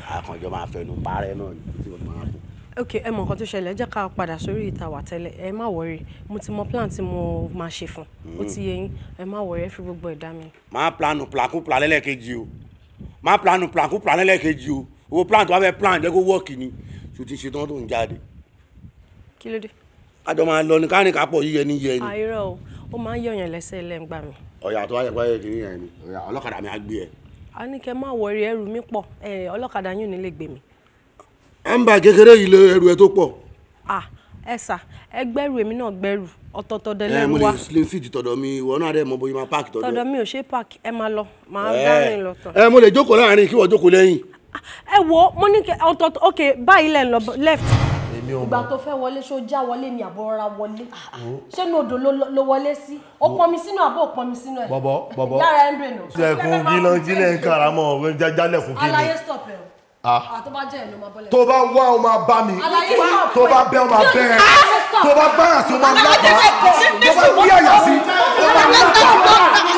àkànjọ máa fẹnu parẹ́ náà ni tí mo máa kú. Ok, ẹ mọ nǹkan tó ṣẹlẹ̀, ẹ jẹ́ ká padà sórí ìta wà tẹ́lẹ̀. Ẹ má wọrí, mo ti mọ plan tí mo máa ṣe fún ó ti yé yín. Ẹ má wọrí, ẹ fi gbogbo ẹ̀dá mi. Máa planu plankú plan lẹ́lẹ́kejì o, máa planu plankú plan lẹ́lẹ́kejì o. Owó plan tó bá fẹ́ plan jẹ́ kó wọ́ọ̀kì ni ṣò ti ṣe tán tó ń jáde. Kí ló dé? Kájọ máa lọ ní káàní kápọ̀ yíyẹ ní yẹ ni. Àìrọ̀ o, ó máa ń yọ̀yàn lẹ́sẹ̀ lẹ́ngbà mi. Ọ̀yà tó wáyé pé kìíní yẹn ni ọ̀yà ọlọ́kadà mi á gbé ẹ. A ní kẹ́ má wọrí, ẹrù mi pọ̀, ọlọ́kadà yín ò ní lè gbé mi. À ń ba kékeré yìí lé ẹrù ẹ tó pọ̀. Ẹ sà, ẹ gbẹ́rù èmi náà gbẹ́rù ọ̀tọ̀ọ̀tọ̀ dẹ Ẹ lẹ́rù mo wa. lè slim fit tọ̀dọ̀ mi, ìwọ náà dẹ̀ mọ bóyá máa páàkì tọ̀dọ̀ ẹ. Tọ̀dọ̀ mi ò ṣe páàkì, ẹ máa lọ, màá dárìn lọ́tọ̀. Ẹ mo lè jókòó láàrin kí wọ́n jókòó lẹ́yìn. Ẹ wo, mo ní kẹ ọ̀tọ̀ọ̀tọ̀, ok, báyìí lẹ̀ ń lọ left. Èmi ò Ìgbà mọ̀. tó fẹ́ wọlé, ṣó já wọlé ni àbọ̀ rọra wọlé? Ṣé inú odò ló wọlé sí? Ó pọnmi sínú àbọ̀ ò pọnmi sínú ẹ̀? Bọ̀bọ̀ bọ̀bọ̀. Lára ẹ̀ ń dùn nù. Tilẹ̀kùn kí ló kílẹ̀ ń kára mọ́ jálẹ̀kùn kí ni. Aláyé stop ẹ̀ o. Àtọ́ bá jẹ́ ẹ̀ ló máa bọ́lẹ̀. Tó bá wá o máa bá mi, tó bá bẹ́ o máa bẹ́ ẹ, tó bá báyà sí o máa lábàá, tó bá gbé àyà sí o máa lábàá.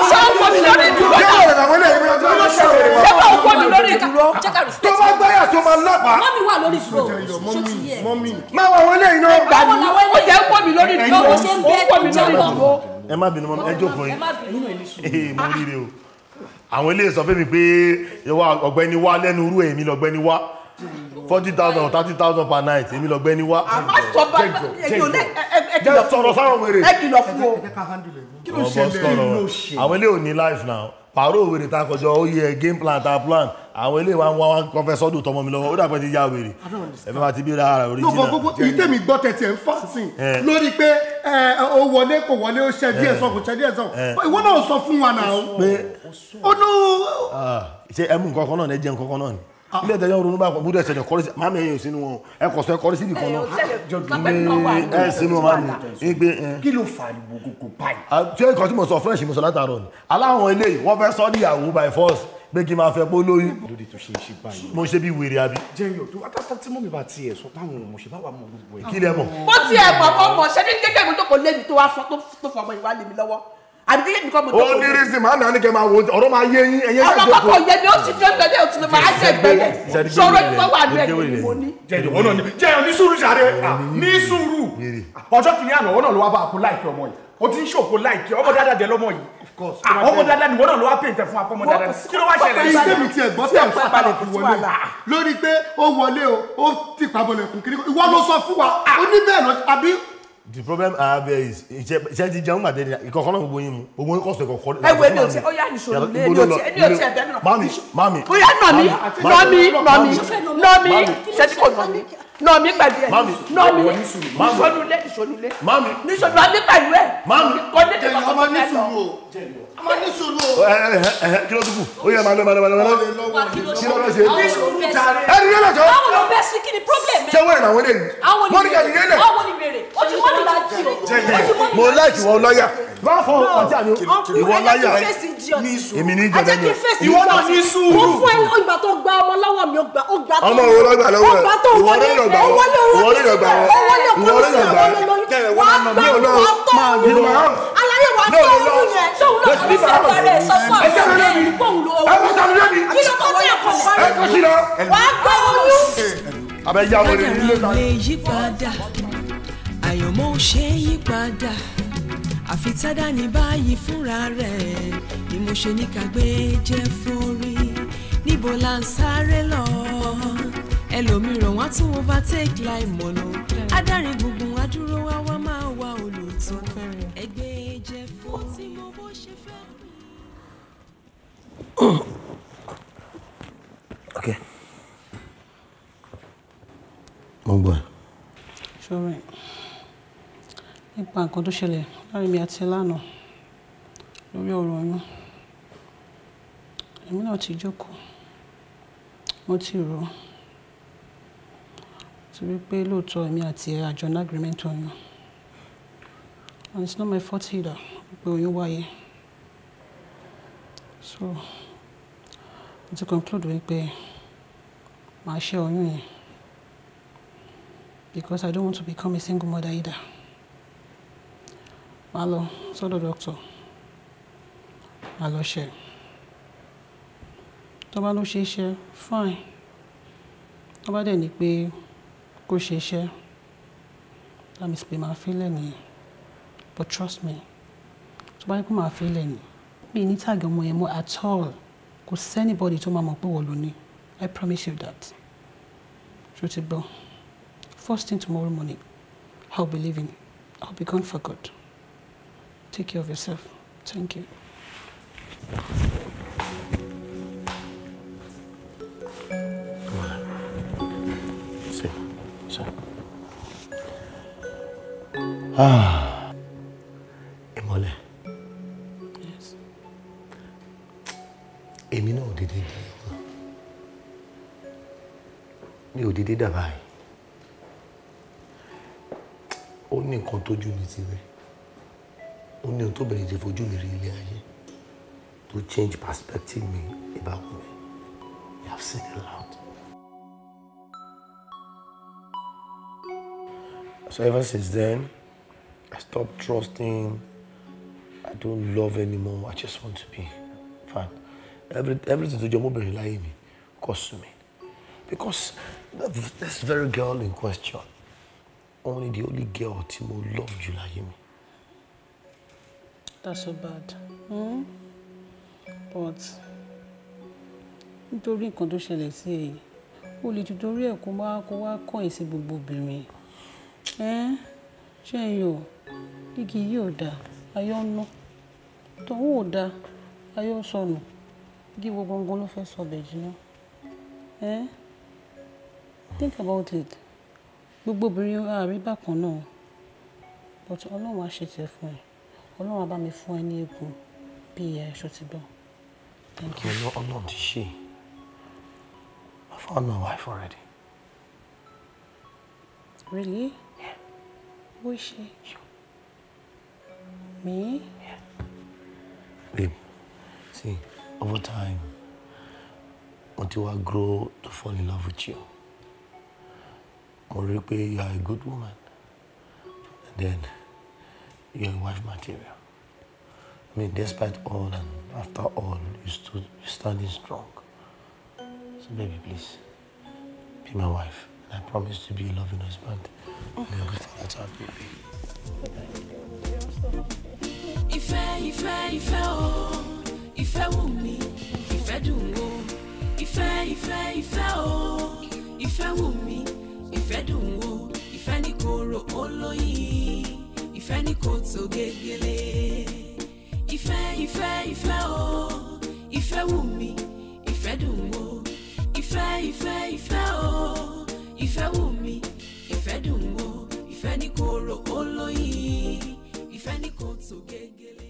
Ṣé ó pọ̀ mí lórí ìdúró? Yóò rẹ̀ àwọn eléyìí wọ́n ti ṣe èrè Ṣé wọn. ó pọ̀ mí lórí ìdúró? Tó bá gbáyà sí o máa lábàá. Mọ́mí wà lórí ìdúró. Ṣó ti yẹ? Máa wọ àwọn eléyìí náà. Gbà mí, ó jẹ́ pọ̀ mí lórí ìdúró, ó pọ̀ mí lórí ìdúró. Ẹ má bínú mọ́, ẹ jókòó yín. Ee, mo ríre o. Àwọn eléyìí sọ fún mi pé ọ̀gbẹ́ni wá lẹ́nu irú èmi lọ́gbẹ́ni wá 40,000 30,000 per night, èmi lọ́gbẹ́ni wá. Àmọ́ sọ bá Jẹ́ sọ̀rọ̀ sáwọn wèrè. Ẹ kìlọ̀ fún o. Kí ló ṣẹlẹ̀? Àwọn eléyìí ò ní life now. Pàrọ̀ òwèrè ta kọjọ ó yẹ game plan ta plan. Àwọn eléyìí wá ń wá wọn fẹ́ sọ́dún tọmọ mi lọ́wọ́, ó dàpẹ́ ti ya wèrè. Ẹ fẹ́ máa ti bí ra No, original. but gbogbo èyí tèmi gbọ́ tẹ̀tí ẹ̀ ń fà sí i lórí pé ó wọlé kò wọlé, ó ṣe díẹ̀ sọ kò ṣe díẹ̀ sọ, ìwọ náà sọ fún wa náà. Pé ó ní. Ṣé ẹ mú nǹkan kan náà ní, ẹ jẹ nǹkan kan náà ni? Ilé ìtẹ́jọ́ ronú bá gbúdọ̀ ẹ̀sẹ̀ kọrí sí màmí, ẹ̀yìn sínú wọn, ẹ kọ̀ sọ ẹ kọrí síbi kan náà ẹ sínú wọn màmí ẹ gbé. Kí ló fa ariwo gbogbo báyìí? Ṣé nǹkan tí mo sọ fresh mo sọ látàárọ̀ ni aláwọn eléyìí wọ́n fẹ́ sọ níyàwó by force pé kí n máa fẹ́ pé lóyún. Lóde tó ṣe é ṣe báyìí. Mo ṣe bí wèrè àbí. Jẹ́yọ̀ tó wá tí mọ́mí bá tiẹ̀ sọ páwọn ò mọ̀ ṣe bá wà mọ̀ gbogbo ẹ̀. Kí lẹ mọ̀? Bó tiẹ̀ mọ̀ mọ̀ mọ̀ ṣé ní kékeré mi tó kò lé mi tó wá fọ tó fọmọ ìwà lé mi lọ́wọ́ àbí kékeré mi kọ́ mo tó Ó kò ní lé mi. rísì màmí àní kẹ́ máa wo ọ̀rọ̀ máa yé yín ẹ̀yẹ́ Ọ̀rọ̀ kọ́kọ́ yẹ mi, ó ti dé gbẹ́dẹ́, ó ti lè máa jẹ gbẹ́dẹ́ sọ̀rọ̀ tí wọ́n wà ní ẹ̀yìn ni mo ní. Jẹ́yọ̀ wọ́n náà ní Jẹ́yọ̀ ní sùúrù jàre, ní sùúrù. Ọjọ́ kìíní àná wọ́n náà ló wá bá àpò láìpẹ́ ọmọ yìí, ó ti ń ṣòfò láìpẹ́ ọmọ dáadáa jẹ lọ́mọ yìí. Ọmọ dáadáa ni wọ́n náà ló wá pèntẹ̀ fún akọ́mọ dáadáa, kí ló wá ṣẹlẹ̀? Èyí tèmi tiẹ̀ gbọ́ tẹ̀ ń fà balẹ̀ fi wọlé lórí pé ó wọlé o, ó ti pàbọ̀lẹ̀kùn kiri, ìwọ ló sọ fún wa ó ní bẹ́ẹ̀ lọ àbí. The problem I have here is iṣẹ́ ti jẹun gbàdé ìkọ̀kọ̀ náà gbogbo yín mu, gbogbo yín kọ̀sọ̀ ìkọ̀kọ̀. Ẹ wo èmi ò tiẹ̀, ó yá nìṣó nílé, èmi ò tiẹ̀, èmi ò tiẹ̀ bẹ́ẹ̀ náà. Mami mami. Ó yá nà mí nà mí nà mí nà mí, ṣé tí kò nà mí nà mí pẹ̀lú ẹ̀ nà mí nìṣó nílé nìṣó nílé nìṣó nílé pẹ̀lú ẹ̀ kò ní kí kọ́kọ́ fẹ́ lọ. Ọmọ ní sùúrù o. Ẹ ẹ ẹ kí ló dúkù? Ó yẹ máa lọ máa lọ máa lọ máa lọ. Kí ló lọ ṣe? Ní sùúrù jàre. Ẹ ní lọ́jọ́. Báwo ló bẹ́ sí, kí ni problem ẹ? Ṣé wẹ́rẹ̀ làwọn eléyìí? Mo ní kẹ́ni yẹlẹ̀. Báwo ni wèrè? Ojú mọ́ni la jí o. Mo láìkì wọ lọ́yà. Wọ́n fọ ọtí àmì ìwọ láyà. Èmi ní ìjọba ẹni. Ìwọ náà ní sùúrù. Mo fún ẹ ìgbà tó gba ọmọ lọ́wọ́ mi, ó gbà ó gbà tó. Ọmọ wo ló gbà lọ́wọ́ ẹ? Ó gbà tó Ìwọ wọlé, ló gbà ó wọlé wọ́n. owó Ìwọ ló gbà wọ́n. ó wọlé Ìwọ ló gbà ọkọ wọ́n. wà á gbà wà á tọ́ oyún. Aláyé wà á tọ́ oyún yẹn. Ṣé òun náà kọ́ sí ọ̀gá rẹ̀ sọ fún àwọn ọ̀rẹ́ ẹ̀ pé òun ló Kí ló kọ́ sí ẹ̀kọ́ Ẹ kọ́ sí lọ. Wà á gbà oyún. Abẹ́ yá wọlé nílé. Kádàrá lè yí padà, àyànmọ́ ò ṣe é yí padà, àfi tádà ní báyìí fúnra rẹ̀ ni mo ṣe ní ká gbé jẹ́ forí. Níbo la ń sáré lọ? Ẹlòmíràn wá tún overtake láì mọ̀nà, adarí gbùngbùn adúró wá wá máa wá olùtọ́nà. Ẹgbẹ́ jẹ́ fún tí mo bó ṣe fẹ́. Okay. Mo ń gbọ́ ẹ. Ṣọ́rẹ́, nípa nǹkan tó ṣẹlẹ̀ láàrin mi àti ẹ lánàá lórí ọ̀rọ̀ oyún, èmi náà ti jókòó, mo ti rò ó, ti rí pé lóòótọ́ èmi àti ẹ àjọ ní agreement oyún, and it's not my fault either pé oyún wáyé. So mo ti conclude wípé màá ṣe oyún yẹn because I don't want to become a single mother either. Màá lọ sọ́dọ̀ doctor, màá lọ ṣe. Tó bá ló ṣe é ṣe, fine. Tó bá dẹ̀ ní pé kó ṣe é ṣe, that means pé màá fílẹ̀ nìyẹn. But trust me, tó bá yẹ kó màá fílẹ̀ ni, mi ní tag ọmọ yẹn mọ́ at all. Kò sí anybody tó máa mọ̀ pé wọ́n ló ní. I promise you that. Ṣó ti gbọ́? First thing tomorrow morning, I'll be leaving. I'll be gone for good. Take care of yourself. Thank you. See, see. Ah, Ìmọ́lẹ̀. Yes. Èmi náà ò dédé di ọmọ. Mi ò dédé dà báyìí. Ó ní nǹkan tójú mi ti rí. Ó ní ohun tó bẹ̀rẹ̀ ti fojú mi rí ilé ayé. To change perspective mi about me. You have seen a lot. So ever since then, I stopped trusting. I don't love anymore. I just want to be fine. Everything to jọmọ obìnrin láyé mi kò sú mi. Because this very girl in question, only the only girl tí mo love jù láyé mi. That's so bad. Hmm? But nítorí nǹkan tó ṣẹlẹ̀ sí ẹ yìí, o lè torí ẹ̀ kó wá kọ̀yìn sí gbogbo obìnrin. Ṣé ẹ yọ igi yìí ò dáa, ayọ̀ ń ná. Tọ̀hún ò dáa, ayọ̀ sọnù. Igi wo gangan ló fẹ́ sọ ọbẹ̀ jiná? Think about it. Gbogbo obìnrin àárí bákan náà. But Ọlọ́run á ṣe tiẹ̀ fún ẹ. Ọlọ́run á bá mi fún ẹ ní egun bí ìyá ẹ̀ṣọ́ ti gbọ́. Thank you. Ọlọ́run ti ṣe. I found my wife already. Really? Yeah. Who is she? You. Me? Yeah. Babe, see, over time, until I grow to fall in love with you, mo rí pé you are a good woman. And then, you're a wife material. I mean, despite all and after all, you're standing strong. So baby, please, be my wife. And I promise to be a loving husband and a good father to our baby. Ìfẹ́, ìfẹ́, ìfẹ́ o, ìfẹ́ wù mí, ìfẹ́ dùn o. Ìfẹ́, ìfẹ́, ìfẹ́ o, ìfẹ́ wù mí, ìfẹ́ dùn o. Ìfẹ́ ní kóró olóyin, ìfẹ́ ní kò tó gégélé. Ìfẹ́, ìfẹ́, ìfẹ́ o, ìfẹ́ wù mí, ìfẹ́ dùn o. Ìfẹ́, ìfẹ́, ìfẹ́ o, ìfẹ́ wù mí, ìfẹ́ dùn o. Ìfẹ́ ní kóró olóyin, ìfẹ́ ní kò tó gégélé.